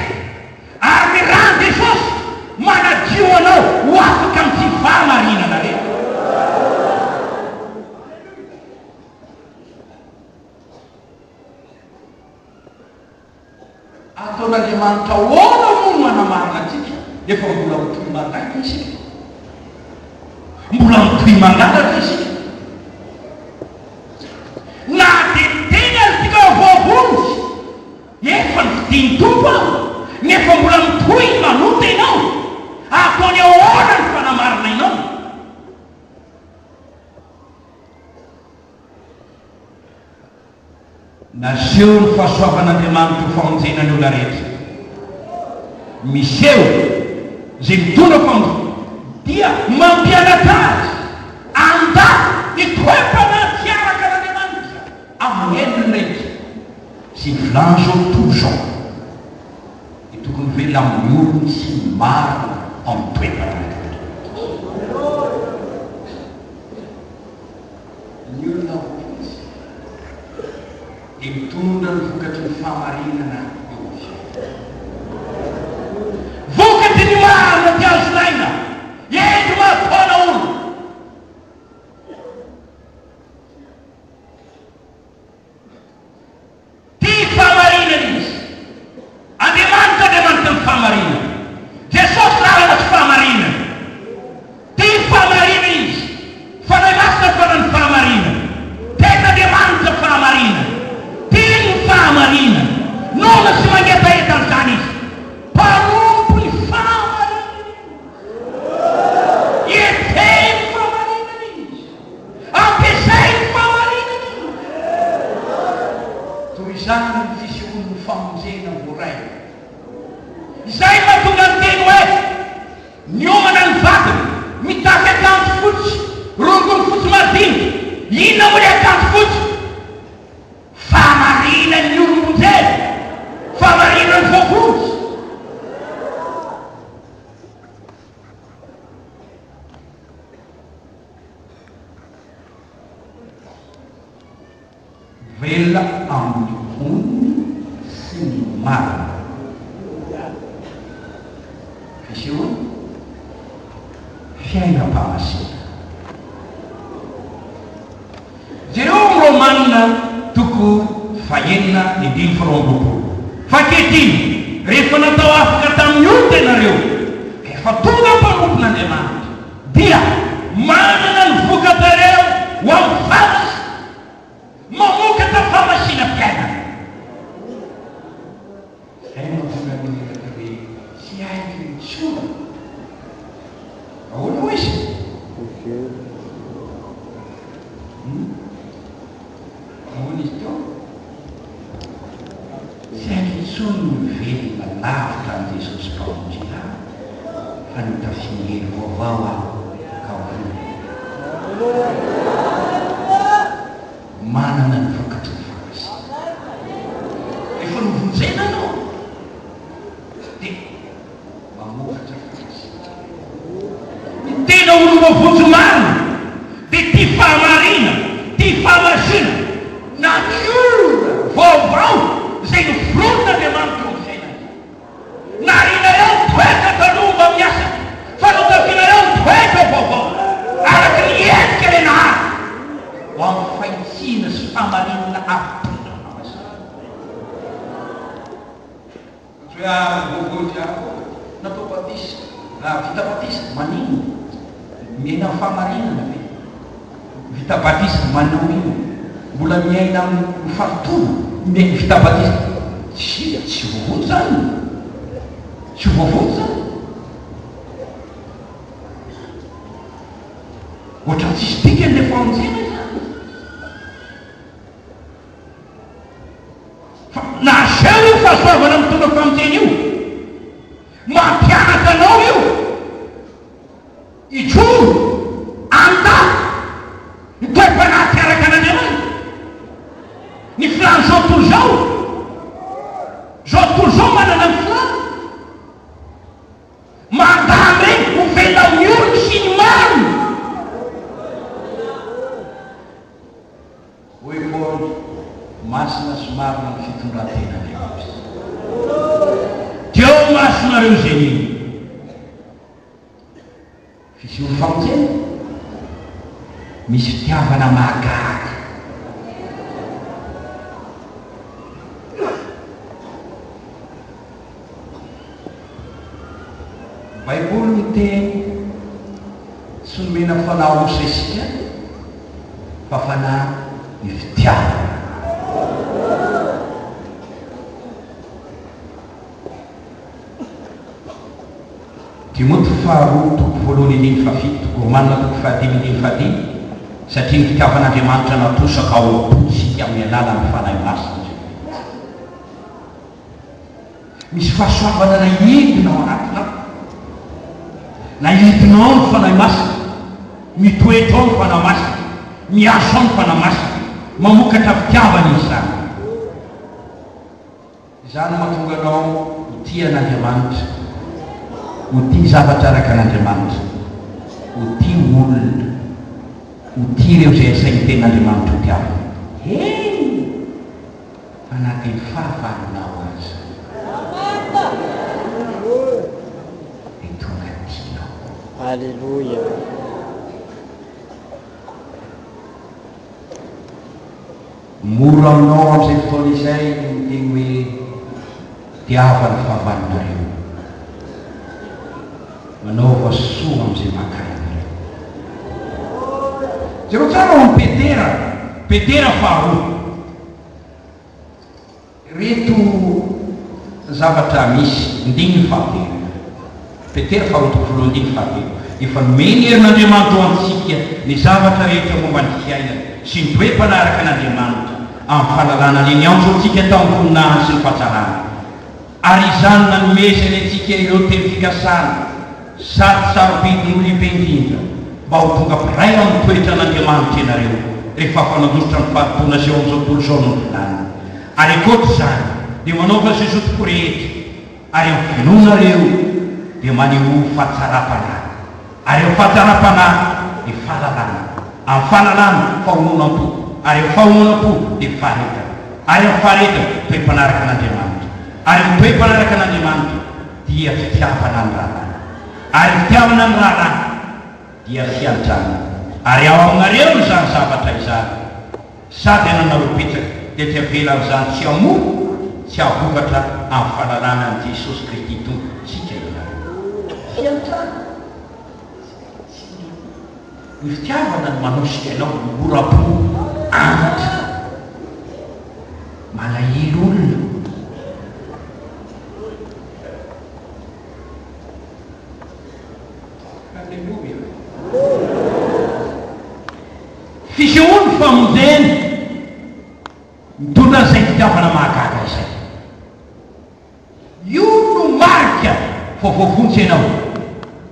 ary ny ran'i Jesosy manadio anao ho afaka amin'ny tsy fahamarinana rehetra. Ataon'Andriamanitra ahoana moa no hanamarina antsika nefa mbola mitohy mandainga isika? Mbola mitohy mangalatra isika? Na dia niteny aza isika hoe voavonjy, efa nofidin'ny Tompo aho, nefa mbola mitohy manota ianao, ataony ahoana ny fanamarina inao? Naseho ny fahasoavan'Andriamanitra ho famonjena ny olona rehetra. Miseho izay mitondra famonjena dia mampianatra azy handà ny toe-panahy tsy araka an'Andriamanitra amin'ny endriny rehetra sy ny filàn'izao tontolo izao. Dia tokony ho velona amin'ny olony sy ny marina amin'ny toe-panahy rehetra. Ny olona voavonjy dia mitondra ny vokatry ny fahamarinana eo amin'ny fiainany. Vokatry ny marina dia azon'aina, hendry mahataona olona. Tia fahamarinana izy. Andriamanitra Andriamanitry ny fahamarinana. Jesosy lalana sy fahamarinana. Tia fahamarinana izy. Fanahy Masina Fanahin'ny fahamarinana. Tenin'Andriamanitra fahamarinana. Tia ny fahamarinana. Noana sy mangetaheta an'izany izy. Mpanompo ny fahamarinana izy. Hetsehin'ny fahamarinana izy. Ampiasay ny fahamarinana io. Toy izany ny fisehoan'ny famonjena voaray. Izay no mahatonga ny teny hoe, Niomana ny vadiny, mitafy akanjo fotsy, rongony fotsy madinika. Inona moa ilay akanjo fotsy? Fahamarinan'ny olom-bonjena, fahamarinan'ny voavonjy. Velona amin'ny onony sy ny marina. Fisehoana, fiainam-pahamasinana. Jereo ao amin'ny Romana toko fahenina andininy faharoa amby roapolo. Fa ankehitriny, rehefa natao afaka tamin'ny ota ianareo, ka efa tonga mpanompon'Andriamanitra, Dia manana ny vokatrareo ho amin'ny famasy, mamokatra famasinam-piainana. Izay no mahatonga ny olona hoe tsy haiko intsony. Ahoana hoy izy? Hum? Ahoana izy teo? Tsy haiko intsony ny mivelona lavitra an'i Jesosy Mpamonjy ahy fa notafiany hery vaovao aho ka vonona. Manana ny vokatry ny fahamasinana. Rehefa novonjena ianao dia mamokatra fahamasinana. Ny tena olom-boavonjy marina dia tia fahamarinana, tia fahamasinana. Natiora vaovao izay noforonin'Andriamanitra eo amin'ny fiainany. Narianareo ny toetra taloha mba miasa, fa notafianareo ny toetra vaovao, araka ny endrika ilay nahary, ho amin'ny fahitsiana sy fahamarinana ary tena fahamasinana. Tsy hoe ah voavonjy aho, natao batisa, vita batisa, maninona? Miaina amin'ny fahamarinana ve? Vita batisa, manao inona? Mbola miaina amin'ny fahalotoana? Miaina, vita batisa, tsia, tsy voavonjy izany, tsy voavonjy izany. Ohatran'ny tsisy dikany ilay famonjena izany. Fa naseho io fahasoavana mitondra famonjena io. Mampianatra anao io hijoro, handà ny toe-panahy tsy araka an'Andriamanitra, ny filàn'izao tontolo izao. Izao tontolo izao manana ny filàny. Mandà an'ireny ho velona amin'ny olony sy ny marina. Hoy Paoly, Masina sy marina ny fitondran-tenan'Andriamanitra. Teo imasonareo izay mino. Fisehon'ny famonjena, misy fitiavana mahagaga. miteny, Tsy nomena fanahy osa isika fa fanahy ny fitiavana. Timoty faharoa toko voalohany andininy fahafito, Romana toko fahadimy andininy fahadimy, Satria ny fitiavan'Andriamanitra natosaka ao am-pontsika amin'ny alalan'ny Fanahy Masina izay nomentsika. Misy fahasoavana naidina ao anatinao. Naidina ao ny Fanahy Masina. Mitoetra ao ny Fanahy Masina. Miasa ao ny Fanahy Masina. Mamokatra fitiavana Izy izany. Izany no mahatonga anao ho tia an'Andriamanitra, ho tia zavatra araka an'Andriamanitra, ho tia olona, ho tia ireo izay asain'ny Tenin'Andriamanitra ho tiavina. Eny! Fa na dia ny fahavalonao aza dia tonga tianao koa. Aleloia. Mora aminao amin'izay fotoana izay ny miteny hoe tiava ny fahavalonareo. Manaova soa amin'izay mankahala anareo. Jereo tsara ao amin'i Petera, Petera faharoa. Ireto zavatra misy, andininy fahatelo. Petera faharoa toko voalohany andininy fahatelo. Efa nomeny herin'Andriamanitra ho antsika ny zavatra rehetra momba ny fiainana sy ny toe-panahy araka an'Andriamanitra, amin'ny fahalalana ny niantso antsika tamin'ny voninahiny sy ny fahatsarany. Ary izany nanomezany antsika ireo teny fikasana sady sarobidy no lehibe indrindra, mba ho tonga mpiray amin'ny toetran'Andriamanitra ianareo, rehefa afa-nandositra ny fahalotoana izay eo amin'izao tontolo izao noho ny filàny. Ary ankoatra izany, dia manaova izay zotom-po rehetra, ary amin'ny finoanareo dia manehoa fahatsaram-panahy, ary amin'ny fahatsaram-panahy dia fahalalana, amin'ny fahalalana fahononam-po, ary amin'ny fahononam-po dia faharetana, ary amin'ny faharetana toe-panaraka an'Andriamanitra, ary amin'ny toe-panaraka an'Andriamanitra dia fitiavana ny rahalahy, ary fitiavana ny rahalahy dia fiantrana, ary ao aminareo izany zavatra izany. Sady ananareo betsaka dia tsy avela an'izany tsy hamoa tsy hahavokatra amin'ny fahalalana an'i Jesosy Kristy Tompontsika ianareo. Fiantrana. Ny fitiavana no manosika anao ho mora-po, antra, malahelo olona. Aleloia. Fisehoan'ny famonjena mitondra an'izay fitiavana mahagaga izay. Io no marika fa voavonjy ianao.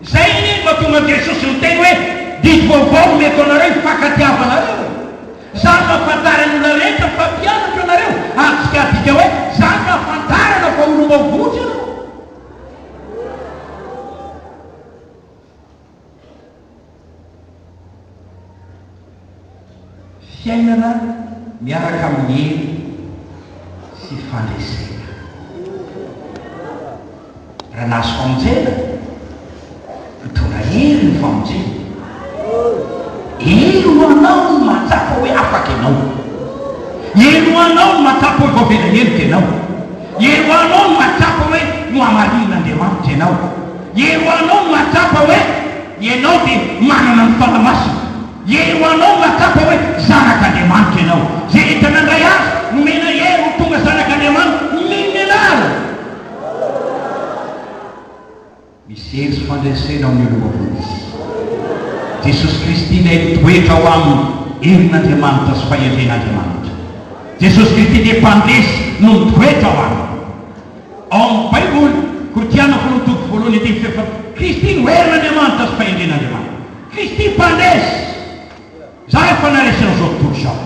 Izay anie no mahatonga an'i Jesosy niteny hoe, Didy vaovao omeko anareo, hifankatiavanareo. Izany no ahafantaran'ny olona rehetra fa mpianatro ianareo, ary tsy adika hoe izany no ahafantarana fa olom-boavonjy ianao. Fiainana miaraka amin'ny hery sy fandresena. Raha nahazo famonjena, mitondra hery ny famonjena. Hery ho anao ny mahatsapa hoe afaka ianao. Hery ho anao ny mahatsapa hoe voavela heloka ianao. Hery ho anao ny mahatsapa hoe nohamarinin'Andriamanitra ianao. Hery ho anao ny mahatsapa hoe ianao dia manana ny Fanahy Masina. Hery ho anao ny mahatsapa hoe zanak'Andriamanitra ianao. Izay rehetra nandray Azy, nomena hery ho tonga zanak'Andriamanitra, mino ny anarany. Misy hery sy fandresena ao amin'ny olom-boavonjy. Jesosy Kristy ilay mitoetra ao aminy, herin'Andriamanitra sy fahendren'Andriamanitra. Jesosy Kristy dia mpandresy no mitoetra ao aminy. Ao amin'ny Baiboly, Korintiana voalohany toko voalohany andininy fahefatra, Kristy no herin'Andriamanitra sy fahendren'Andriamanitra. Kristy mpandresy. Izaho efa naresy an'izao tontolo izao.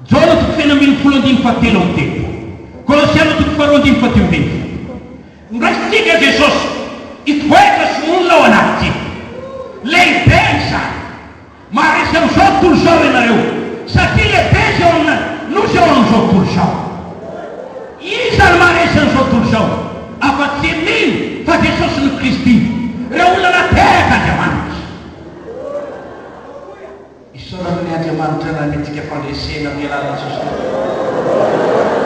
Jaona toko fahenina ambinifolo andininy fahatelo amby telopolo. Kolosiana toko faharoa andininy fahadimy ambinifolo. Noraisintsika Jesosy hitoetra sy monina ao anatintsika. Lehibe izany. Maharesy an'izao tontolo izao ianareo, satria lehibe izay ao amina noho izay ao amin'izao tontolo izao. Iza no maharesy an'izao tontolo izao, afa-tsy ny mino fa Jesosy no Kristy, ireo olona naterak'Andriamanitra? Isaorana ny Andriamanitra nanome antsika fandresena amin'ny alalan'i Jesosy Kristy.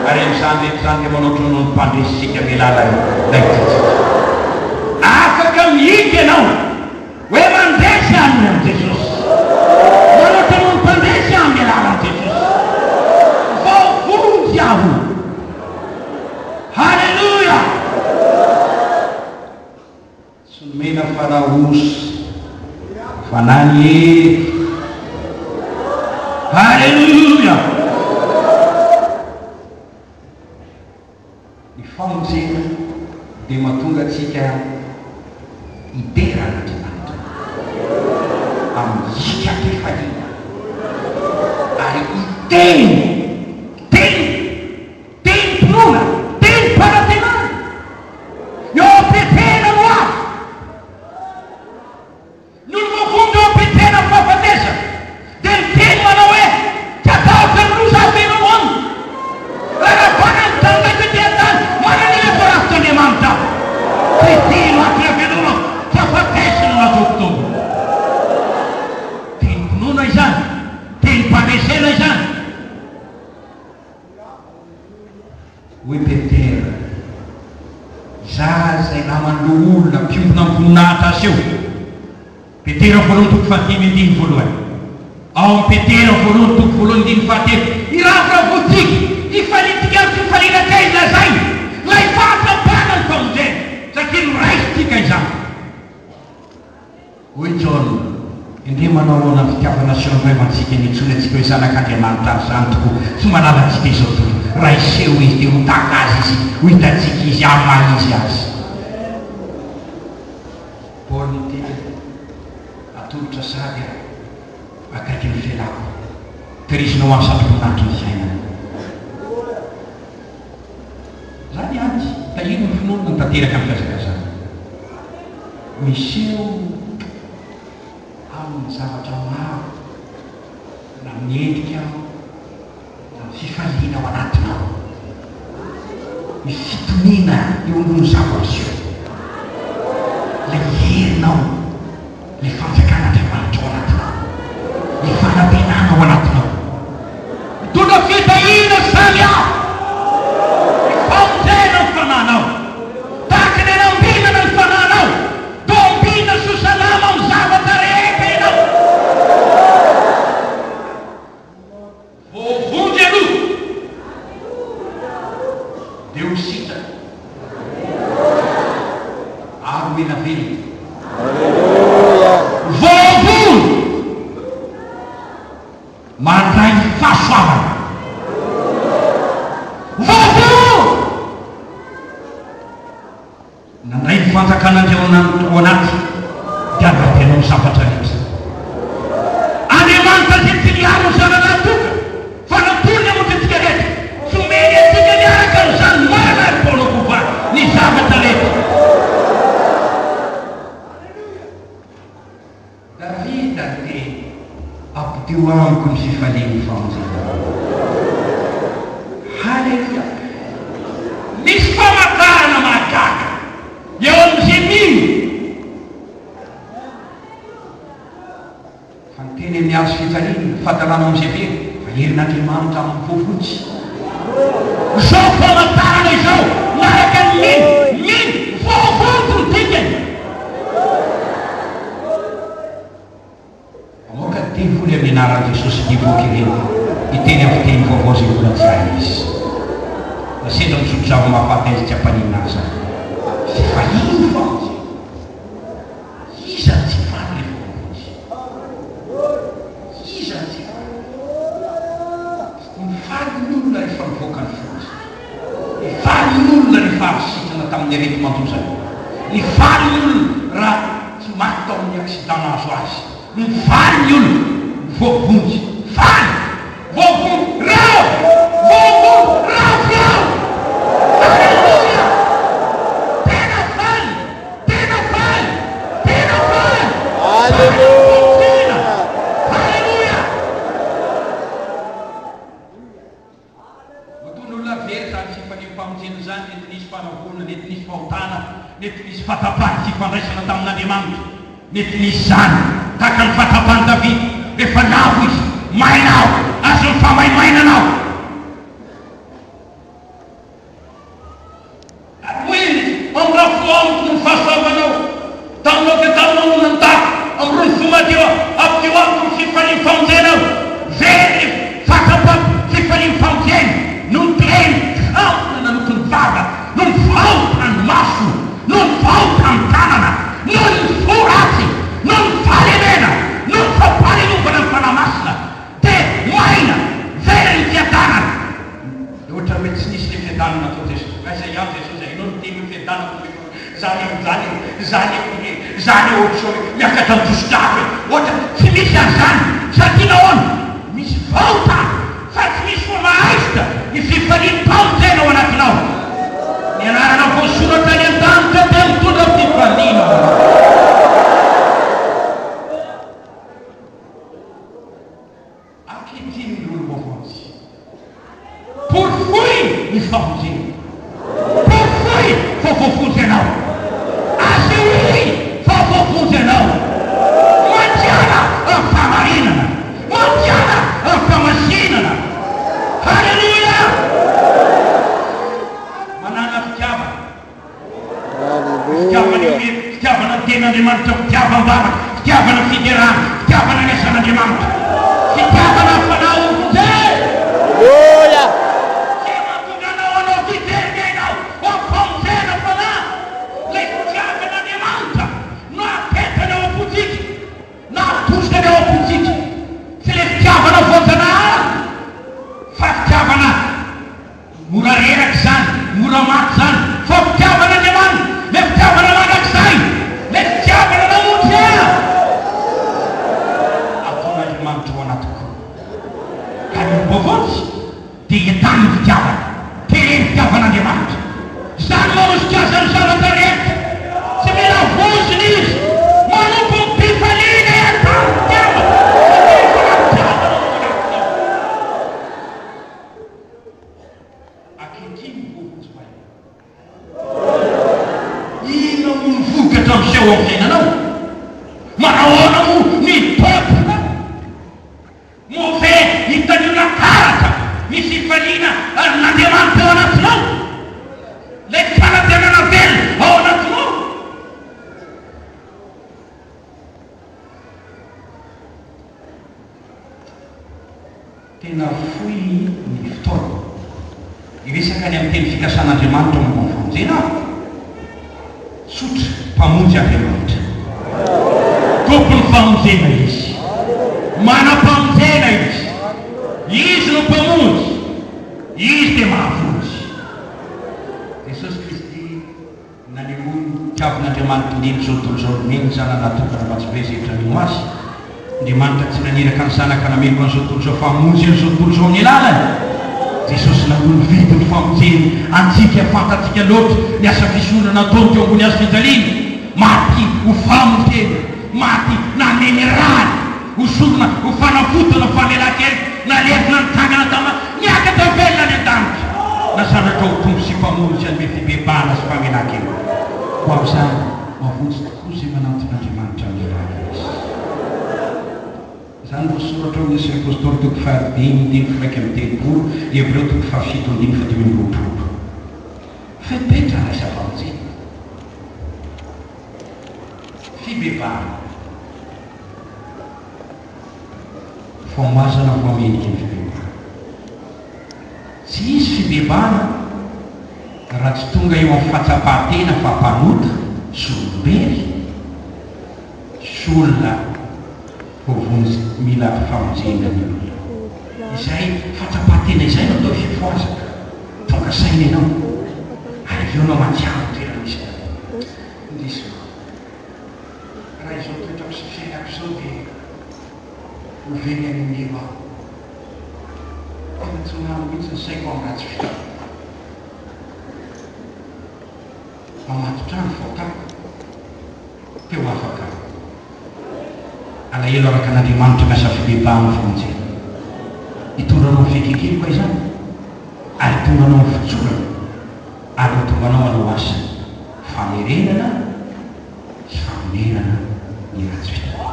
Ary amin'izany rehetra izany dia manaotra noho ny mpandresy isika amin'ny alalan'ilay Tiantsika. Afaka. hihiaka ianao hoe mandresy aho noho an'i Jesosy. Manoatra noho ny mpandresy aho amin'ny alalan'i Jesosy. Voavonjy aho. Haleloia! Tsy nomena fanaosy fanahy ny hery. Haleloia! Ny famonjena dia mahatonga antsika hidera an'Andriamanitra amin'ny hiakam-pifaliana ary hiteny teny Tenim-pinoana, tenim-panantenana, eo am-piatrehana ny hoavy. Ny olom-boavonjy eo am-piatrehana ny fahafatesana dia miteny manao hoe, Tsy hatahotra ny loza aho feno aminy. Raha ravana ny tranolaiko ety an-tany, manana ireo voarafitr'Andriamanitra aho. Kristy no anton'ny havelomako, fahafatesana no ataoko tompony. Tenim-pinoana izany, tenim-pandresena izany. Hoy Petera, Izaho izay naman'ny loholona mpiombona amin'ny voninahitra aseho. Petera voalohany toko fahadimy andininy voalohany. Ao amin'ny Petera voalohany toko voalohany andininy fahatelo, Iravoravoantsika, ifaliantsika amin'ny fifaliana tsy hay lazaina, ilay fahatsapana ny famonjena, satria noraisintsika izany. Hoy Jaona, Endrey manao ahoana ny fitiavana asehon'ny Ray aman-tsika ny antsoiny antsika hoe zanak'Andriamanitra ary izany tokoa tsy manala antsika izao tontolo. Raha hiseho Izy dia ho tahaka Azy isika, ho hitantsika Izy amin'ny maha Izy Azy. Paoly niteny, Atolotra sady aho, akaiky ny fialako, tehirizina ho amin'ny satroboninahitry ny fiainana. Izany ady, tahiry ny finoana, no tanteraka amin'ny fihazakazahana. Miseho amin'ny zavatra maro, na amin'ny endrika, na ny fifaliana ao anatinao, ny fitoniana eo ambony zava-miseho, ilay herinao, ilay fanjakan'Andriamanitra ao anatinao, ny fanantenana ao anatinao. Mitondra fitahiana samy hafa ny famonjena ny fanahinao. Tahaka ny anambinana ny fanahinao, toa ambina sy ho salama amin'ny zavatra rehetra ianao. Voavonjy aloha dia ho sitrana ary ho ela velona. Voavonjy! Mandray fahasoavana vaovao! Nandray ny fanjakan'Andriamanitra ao anaty dia andradianao ny zavatra rehetra. Andriamanitra izay tsy niaro ny zanany tokana fa natolony hamonjy antsika rehetra, tsy omeny antsika miaraka amin'izany marina ry Paolo Kova ny zavatra rehetra. Davida niteny, Ampodio amiko ny fifalian'ny famonjenao. Haleloia! Misy famantarana mahagaga eo amin'izay mino fa ny teny amin'ny hazo fijaliana, fadalana ao amin'izay very, fa herin'Andriamanitra amin'ny voavonjy. Izao famantarana izao miaraka ny mino, mino, voavonjy ny dikany. Aoka ny devoly amin'ny anaran'i Jesosy hivoaka ireny hiteny amin'ny fiteny vaovao izay mbola tsy hainy izy. Na sendra misotro zava-mahafaty aiza tsy hampaninona azy izany. Izay vahiny famonjena. Iza no tsy faly rehefa voavonjy? Iza no tsy faly? Mifaly ny olona rehefa mivoaka ny fonja. Mifaly ny olona rehefa avy sitrana tamin'ny areti-mandozany. Mifaly ny olona raha tsy maty tao amin'ny accident nahazo azy. Mifaly ny olona voavonjy. Faly! Voavonjy! Ravo! Voavonjy! Ravo aho! Aleloia! Tena faly! Tena faly! Tena faly! Faly amin'ny famonjena! Aleloia! Matoa ny olona very izany fifaliam-pamonjena izany, nety nisy fanavoana, nety nisy fahotana, nety nisy fahatapahan'ny fifandraisana tamin'Andriamanitra, nety nisy izany, tahaka ny fahatapahan'i Davida, rehefa lavo izy, maina aho, azon'ny fahamaimainana aho. Ary hoy izy, Amindrafo amiko ny fahasoavanao. Taminao ve. Za anie mijaly e, za anie ory e, za anie ohatr'izao e, miakatra an-dositra e, ohatra, tsy misy an'izany, satria nahoana? Misy vaotra fa tsy misy fomba aizotra ny fifaliam-pamonjena ao anatinao. Ny anaranao voasoratra any an-danitra dia mitondra fifaliana ho anao. Ankehitriny ny olom-boavonjy. Porofoy ny famonjena. Porofoy fa voavonjy ianao. Asehoy fa voavonjy ianao. Mandiana amin'ny fahamarinana. Mandiana amin'ny fahamasinana. Haleloia! Manàna fitiavana. Fitiavana io e, fitiavana ny tenin'Andriamanitra, fitiavam-bavaka, fitiavana fiderana, fitiavana ny asan'Andriamanitra, fitiavana ny fanahy ho vonjena. Aleloia! Izay mahatonga anao hanao fiverina ianao ho amin'ny famonjena fanahy, ilay fitiavan'Andriamanitra no apetrany ao am-pontsika, na atosiny ao am-pontsika. Tsy ilay fitiavana voajanahary fa fitiavana Mora reraka izany, mora maty izany, fa fitiavana Andriamanitra, ilay fitiavana mandrakizay, ilay fitiavana namonjy ahy. Ataon'Andriamanitra ao anatiko. Ka ny olom-boavonjy dia entanin'ny fitiavana, teren'ny fitiavan'Andriamanitra. Izany manosika azy amin'ny zavatra rehetra. Tsy mila vozona izy, manompo amim-pifaliana entanin'ny fitiavana, satria efa natiavana ao anatiny ao. Ankehitriny voavonjy vahiny. Inona moa ny vokatra miseho amin'ny fiainanao? Manahoana moa ny toetranao? Moa ve hitan'ny olona taratra ny fifaliana an'Andriamanitra ao anatinao? Ilay fanantenana velona ao anatinao? Tena fohy ny fotoana. Hiresaka ny amin'ny teny fikasan'Andriamanitra momba ny famonjena aho. Tsotra, Mpamonjy Andriamanitra. Tompon'ny famonjena Izy. Manam-pamonjena Izy. Izy no Mpamonjy. Izy dia mahavonjy. Jesosy Kristy. Nanehoany ny fitiavan'Andriamanitra indrindra izao tontolo izao nomeny ny Zanany natokana mba tsy be izay rehetra mino Azy. Andriamanitra tsy naniraka ny Zanaka nameloka an'izao tontolo izao fa hamonjy an'izao tontolo izao amin'ny alalany. Jesosy nandoa ny vidin'ny famonjena antsika fantatsika loatra ny asa fisoronana nataony teo ambony hazo fijaliana. Maty ho famonjena, maty nanome ny rany ho sorona ho fanavotana ho famelan-keloka, nalevina nitsangana tamin'ny maty, niakatra velona any an-danitra, nasandratra ho Tompo sy Mpamonjy hanome fibebahana sy famelan-keloka. Koa amin'izany, mahavonjy tokoa izay manantona Andriamanitra amin'ny alalan'izy. Izany voasoratra ao amin'ny Asan'ny Apostoly toko fahadimy andininy faha-31, Hebreo toko fahafito andininy fahadimy amby roapolo. Fepetra andraisam-pamonjena. Fibebahana. Famoazana ho mendrika ny fibebahana. Tsy hisy fibebahana raha tsy tonga eo amin'ny fahatsapan-tena fa mpanota sy olom-bery sy olona voavonjy mila famonjena ny olona. Izay fahatsapan-tena izay no atao hoe fifohazana. Tonga saina ianao ary avy eo ianao mahatsiaro ny toerana misy anao. Indrisy ô! Raha izao toetrako sy fiainako izao dia ho very any amin'ny helo aho. Tena tsy milamina mihitsy ny saiko amin'ny ratsy vitako. Mamatotra ahy ny fahotako. Te ho afaka aho. Alahelo araka an'Andriamanitra miasa fibebahana famonjena. Hitondra anao amin'ny fiekekeko izany ary hitondra anao amin'ny fitsorana ary ho tonga anao hanao asa famerenana sy fanonerana ny ratsy vitanao.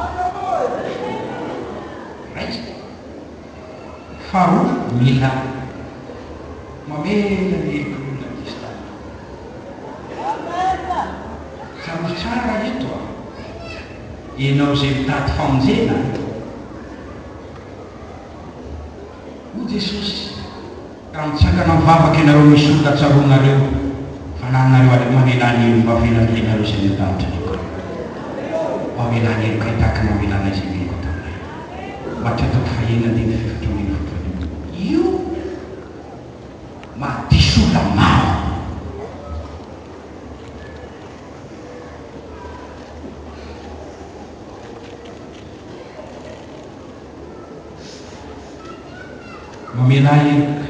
Raika. Faharoa, mila mamela ny heloky ny olona diso taminao. Tsarovy tsara eto a! Ianao izay mitady famonjena, hoy Jesosy, Raha mitsangana mivavaka ianareo misy olona tsaroanareo fa nananareo ary mamelà ny helony mba avelan'ny Rainareo izay any an-danitra ny helokareo. Mamelà ny helokay tahaka ny namelanay izay meloka taminay. Matio toko fahenina andininy fahefatra ambin'ny folo faha dimampolo. Io mahadiso olona maro. Mamelà heloka.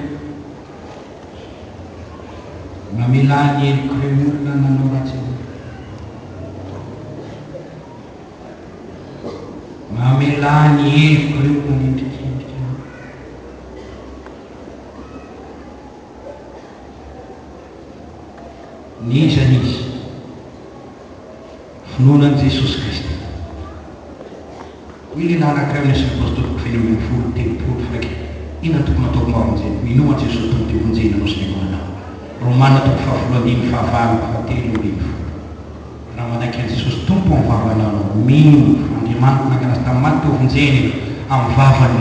Mamelà ny helok'ireo olona nanao ratsy anao. Mamelà ny helok'ireo nanendrikendrika anao. N'iza n'iza. Finoana an'i Jesosy Kristy. Hoy lehilahy anankiray amin'ny Asan'ny Apostoly toko fahenina ambinifolo, 30, firaika, Inona no tokony hataoko mba hamonjena? Minoa an'i Jesosy Tompo dia honjena anao sy ny ankohonanao. Romana toko fahafolo andininy fahavalo amby fahatelo ambinifolo. Raha manaiky an'i Jesosy Tompo amin'ny vavanao ianao, mino fa Andriamanitra nangana Azy tamin'ny maty dia hovonjena ianao, amin'ny vava no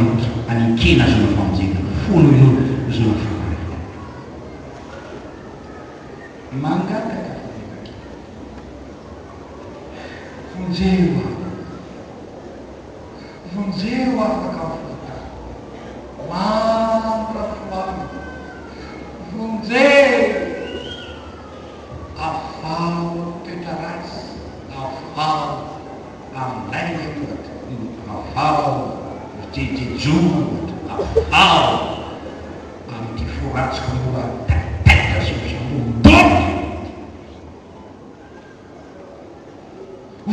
anekena ahazoana famonjena, fo no inoana ahazoana fahamarinana. Mangataka famelan-keloka. Vonjeo aho. Vonjeo afaka amin'ny fahotana. Mandra-pilamina. Vonjeo. Afaho amin'ny toetra ratsy. Afaho amin'ny lainga ohatra. Afaho amin'ny fijejojejoana ohatra. Afaho amin'ity fo ratsiko mora taitaitra sy misamboa-doha.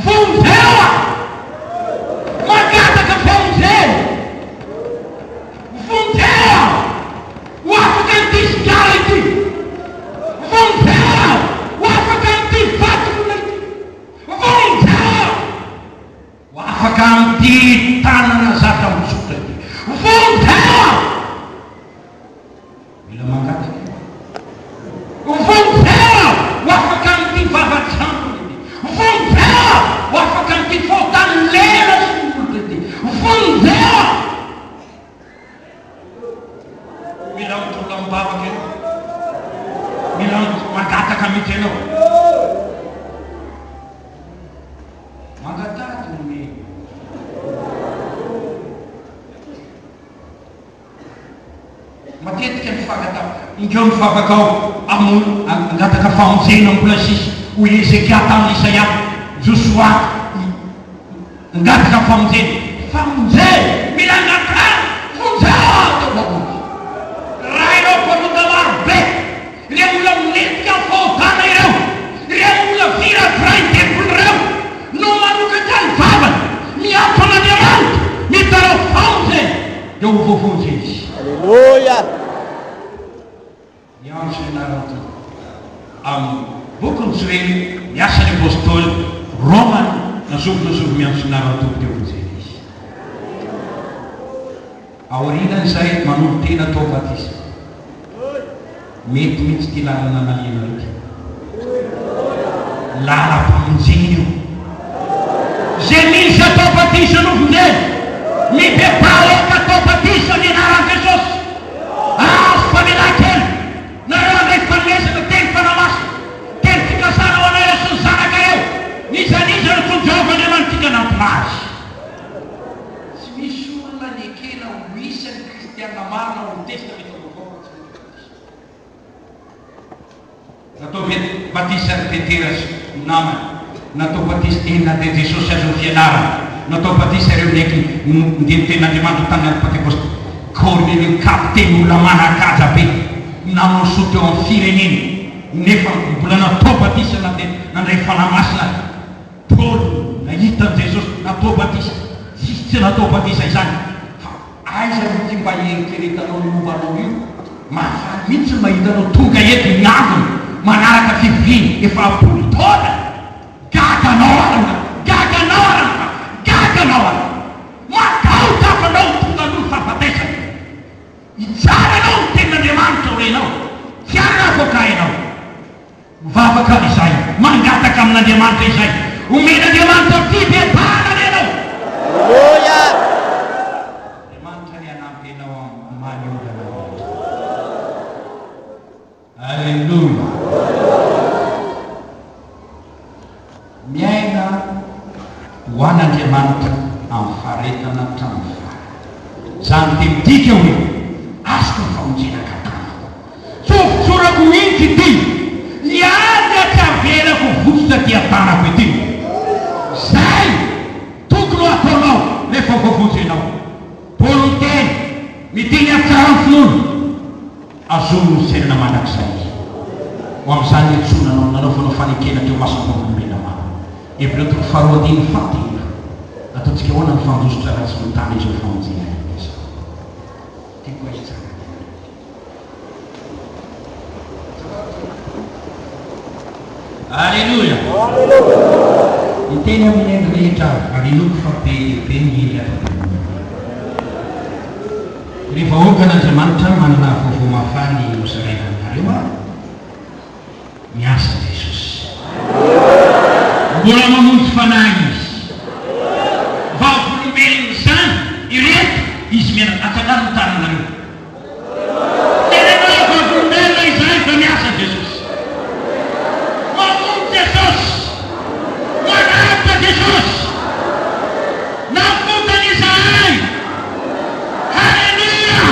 Vonjeo aho! Mangataka famonjena! Vonjeo aho! Ho afaka an'ity sigara ity! Vonjeo aho! Ho afaka an'ity vaton'olona ity! Vonjeo aho! Ho afaka amin'ity tanana zatra mitsotra ity! Vonjeo aho! Mila mangataka ianao. Vonjeo aho ho afaka amin'ity vava-jambony ity. Vonjeo aho ho afaka amin'ity fahotan'ny lela sy ny molotra ity. Vonjeo aho. Mila mitolona mivavaka ianao. Mila mangataka mihitsy ianao. Mangataha dia omena. Matetika ny fangatahana, Inkeo ny vavakao hamono, hangataka famonjena mbola sisa, hoy Hezekia tamin'i Isaia, Josoa ii. Hangataka famonjena, famonjena, mila angatahana, vonjeo aho teo Mpamonjy. Raha ireo mpanota maro be, ireo olona milentika amin'ny fahotana ireo, ireo olona viravirain'ny devoly ireo, no manokatra ny vavany, miantso an'Andriamanitra, mitaraho famonjena, dia ho voavonjy izy. Aleloia! Miantso ny anaran'ny Tompo. Amin'ny bokin'i Joely, ny Asan'ny Apostoly, Romana, na zovy na zovy miantso ny anaran'ny Tompo dia hovonjena izy. Aorianan'izay, manolo-tena atao batisa. Mety mihitsy ity lalana nalehanareo ity. Lalam-pamonjena io. Izay mino sy atao batisa no vonjena. Mibebaha aoka atao batisa amin'ny anaran'i Jesosy. Ahazo famelan-keloka. Nareo handray fanomezana teny Fanahy Masina. Teny fikasana ho anareo sy ny zanakareo. N'iza n'iza no tompo Jehovah Andriamanitrika nampilaza. Tsy misy olona nekena ho isan'ny kristiana marina ao amin'ny Testamenta Vaovao raha tsy natao batisa. Natao batisa ry Petera sy ny namany. Natao batisa, eny na dia Jesosy aza no fianarana. Natao batisa ireo niaiky ny ny tenin'Andriamanitra tamin'ny andro Pantekosta. Kornelio kapiteny olona manan-kaja be, nanao soa teo amin'ny fireneny, nefa mbola natao batisa na dia nandray Fanahy Masina aza. Paoly nahita an'i Jesosy natao batisa, tsisy tsy natao batisa izany, fa aiza no ity mba hieritreretanao ny momba anao io? Mahafaly mihitsy ny mahita anao tonga eto miangona, manaraka fivoriana efa am-polo taona! Gaga anao aho rangahy, gaga anao aho rangahy, gaga anao aho! Matahotra aho fanao ho tonga aloha ny fahafatesana! Hitsara anao ny tenin'Andriamanitra ho renao, tsy hanavoaka ahy ianao! Mivavaka izay, mangataka amin'Andriamanitra izay. Omen'Andriamanitra fibebahana anie ianao. Aleloia! Andriamanitra anie hanampy anao hamaha ny olana rehetra. Aleloia! Miaina ho an'Andriamanitra amin'ny faharetana hatramin'ny farany. Izany dia midika hoe azoko ny famonjena ka tanako. Tsy hovotsorako mihitsy ity. Ny ahy dia tsy avelako ho votsotra ity an-tanako ity. Izay tokony ho ataonao rehefa voavonjy ianao. Paoly niteny, Miteny hatsaran'ny finoana. finoana, azono ny fiainana mandrakizay. Ho amin'izany niantsoana anao, nanaovanao fanekena teo imason'ny vavolombelona maro. Hebreo toko faharoa andininy fahatelo. Ataontsika ahoana ny fandositra raha tsy mitana izao famonjena izao? Tiako hahitsana ny anareo. Aleloia! Hiteny amin'ny hendry rehetra aho, ary inoako fa be dia be ny hendry ato am-piangonana. Ry vahoakan'Andriamanitra, manana vaovao mahafaly hozaraina aminareo aho. Miasa Jesosy. Mbola mamonjy fanahy Izy. Vavolombelon'izany ireto Izy mianaka. Atsangano ny tananareo. Tena vavolombelona izahay fa miasa Jesosy. Mamonjy Jesosy. Manavotra Jesosy. Navotany izahay. Haleloia!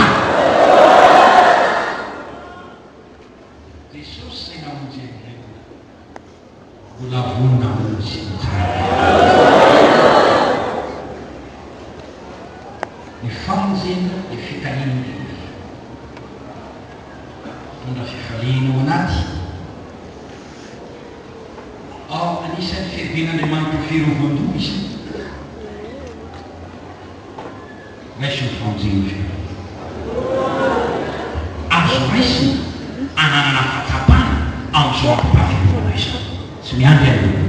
Jesosy izay namonjy an'ireo mbola vonona hamonjy ny tsirairay. Ny famonjena dia fitahiana lehibe. Mitondra fifaliana ao anaty. Ao anisan'ny fiavian'Andriamanitra ho fiarovan-doha isika. Raiso ny famonjen'ny fiainana. Azo raisina ananana fahatsapana amin'izao androm-pahavelomana izao. Tsy miandry an'ireo.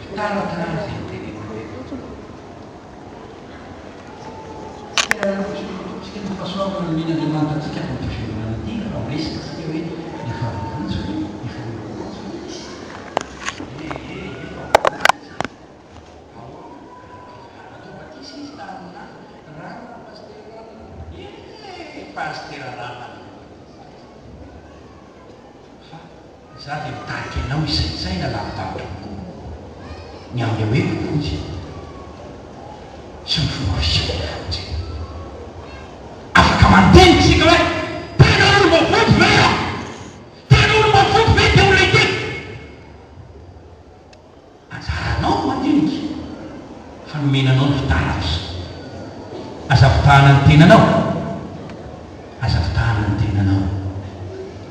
Fitaratra izay notenenina teto. Tena tsika ny fahasoavana nomen'Andriamanitra antsika ato amin'ity fiangonana ity raha miresaka isika hoe efa voavonjy ve? Efa olom-boavonjy ve? Ee, efa voavonjy. Ahoana? Natao batisa izy taminà ranona Pasitera Ranona. Ee, Pasitera Ranona natao batisa azy. Fa izaho dia mitarika anao hisaintsaina lavidavitra kokoa ny amin'ny hoe vonjy sy ny fomba fisehon'ny famonjena. Afaka mandinika isika hoe, tena olom-boavonjy ve aho? Tena olom-boavonjy ve ity olona ity? Anjaranao ny mandinika fa nomena anao ny fitaratra. Aza fitahana ny tenanao. Aza fitahana ny tenanao.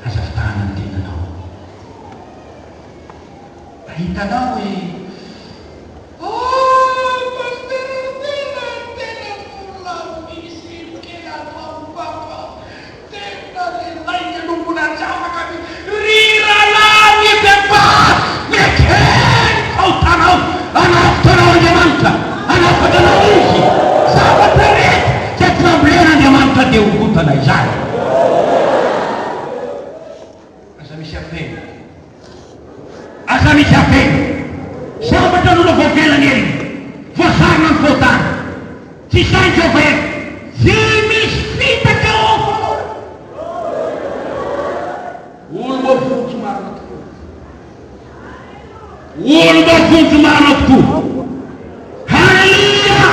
Aza fitahana ny tenanao. Hitanao hoe Oh Pasitera tena tena mbola misy ilo kely ato amiko ato a! Tena le lainga no mbola tsy afaka mihitsy. Ry rahalahy mibebaha, miekena ny fahotanao, hanavotra anao Andriamanitra, hanafaka anao Izy. Zavatra rehetra izay tsy nambolen'Andriamanitra dia hongotana izany. Aza misy afenina. Aza misy afenina. Zavatra no voavela ny heriny, voasarona ny fahotana. Tsy sahy Jehovah eto. Tsy misy fitaka ao amin'ny fanaony. Olom-boavonjy marina tokoa. Olom-boavonjy marina tokoa. Haleloia!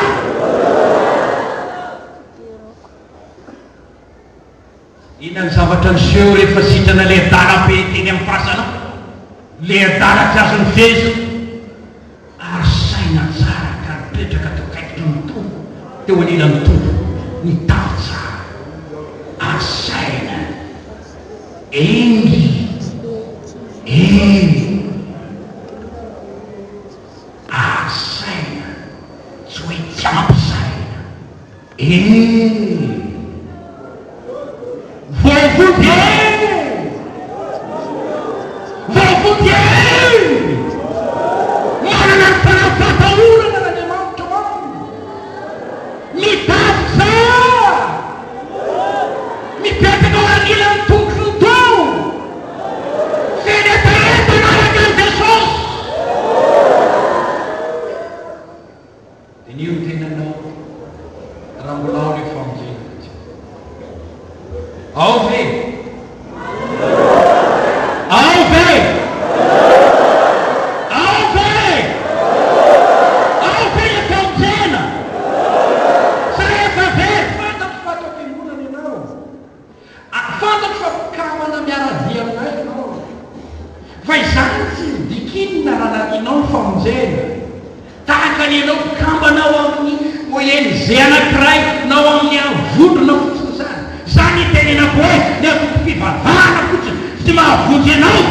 Inona ny zavatra niseho rehefa sitrana ilay adala be teny amin'ny fasana? Ilay adala tsy azo nifehezina ary saina tsara ka nipetraka teo akaikitry ny Tompo, teo anilan'ny Tompo, nitafy tsara ary saina hendry, eny, ary saina, tsy hoe tsy ampy saina. Eh! Voavonjy eh! Voavonjy eh! Manana ny fanahy fahatahorana an'Andriamanitra ao aminy. Mitady tsara. Mipetraka ao anilan'ny tongotry ny Tompo. Feno hetaheta hanaraka an'i Jesosy. Diniho ny tenanao raha mbola ao ilay famonjena ve? Ao ve? Ao ve? Ao ve? Ao ve ilay famonjena? Sa efa very? Fantatro fa ato am-piangonana ianao. Fantatro fa mpikambana miara-dia aminay ianao. Fa izany tsy midika inona raha narianao ny famonjena. Tahaka ny ianao mpikambana ao amin'ny ONG anankiray na ao amin'ny vondrona fotsiny izany. mahavonjy anao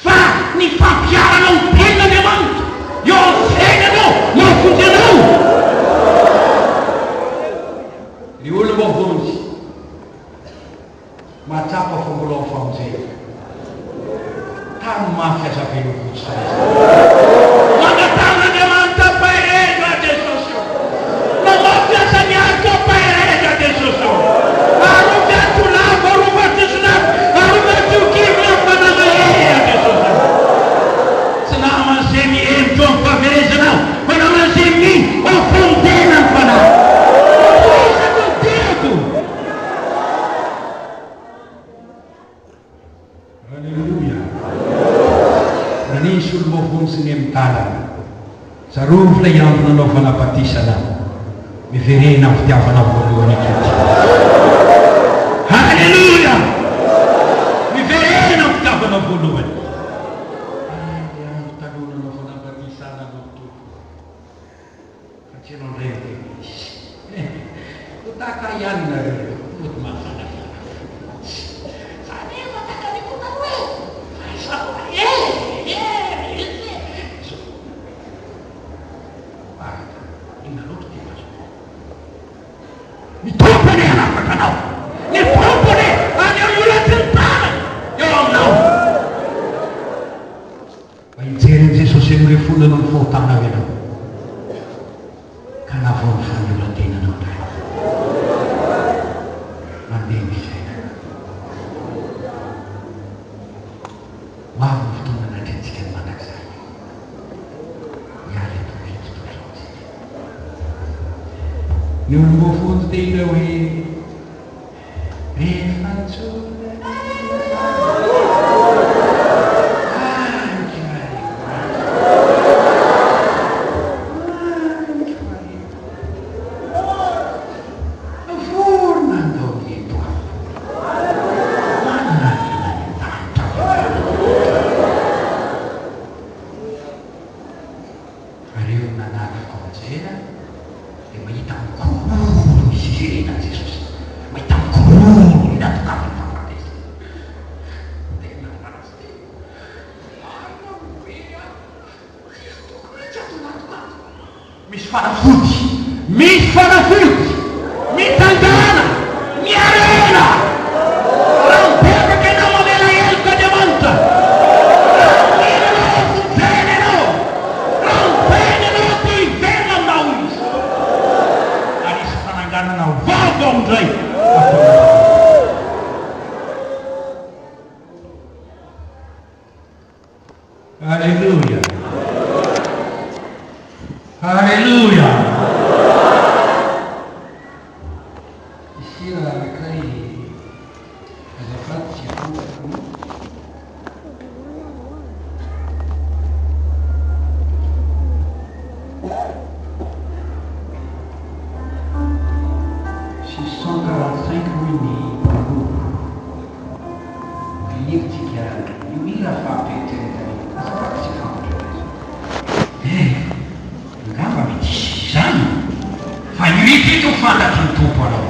fa ny fampiharanao ny Tenin'Andriamanitra eo amin'ny fiainanao no hahavonjy anao. Ry olom-boavonjy, mahatsapa fa mbola ao famonjena. Tano mafy aza avela ho votsotra izany. Mangataha amin'Andriamanitra ampaherezo aho Jesosy ô. Mamafy asa ny ariko ampaherezo aho Jesosy ô. Arovy aho tsy ho lavo, arovy aho tsy ho solafo, arovy aho tsy ho kivy na fanahy mahery aho Jesosy ô. Tsy naman'izay mihemotra ao amin'ny fahaverezana aho fa naman'izay mino ao famonjena ny fanahy. Tohizako ny diako. Aleloia! Raha nisy olom-boavonjy ny amin'ny-dalana, tsarovy ilay andro nanaovana batisa anao, miverena amin'ny fitiavana voalohany ankehitriny. Aleloia! Miverena amin'ny fitiavana voalohany. Ilay andro taloha nanaovana batisa anao, Tompo. Fa tsy ianao indray no tena izy. Ho tahaka ahy ihany nareo ireo, mody mahafanafana foana. Za anie efa tahaka an'io koa taloha e! Fa izaho eh! Eh! Mihitsy e! Zao. Marina. Inona loatra ity maso. Ny Tompo anie hanafaka anao. Ny Tompo anie haneho ny olan'ny tanany eo aminao. Mba hijery an'i Jesosy nolefonina noho ny fahotanao ianao, ka navao ny fanoloran-tenanao indray. Mandeha ny fiainana. Ho avy ny fotoana hanatrehantsika ny mandrakizay. Hiala eto amin'izao tontolo izao isika. Ny olom-boafonjy dia ireo hoe. Rehefa antsoina ny Vorona andao ny eto amiko. Manana harena any an-danitra aho Ary eo nanary famonjena dia mahita mikororo ny fiverenan'i Jesosy, mahita mikororo ny natokan'ny fahafatesana. Tena ratsy ty. Marina be an! Tsisy tokony mihitsy ato anatiko ato. Misy fanafody! Misy fanafody! Mitsangàna! Miarena! Raha mibebaka ianao mamela heloka Andriamanitra. Raha mino ianao vonjena ianao. Raha miverina ianao dia hiverina aminao Izy. Ary hisy fananganana vaovao indray ataon'Andriamanitra. Aleloia! Aleloia! Misy hira anankiray azafady tsy fantatro. 645 hoy ny mpanorina. Hihiritsika io hira fampieritreretana io. Azafady tsy fantatro ilay izy. Eh! Angamba mety hisy izany fa io ity no fantatry ny Tompo anao.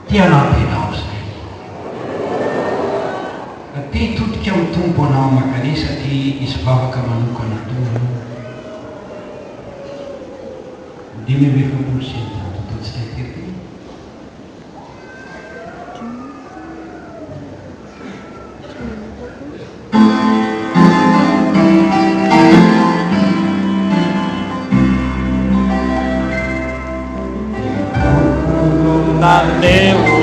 Te hanampy anao izay. Te hitodika amin'ny Tompo anao mankanesa te hisy vavaka manokana atao. 645 ataontsika tery. Naneho.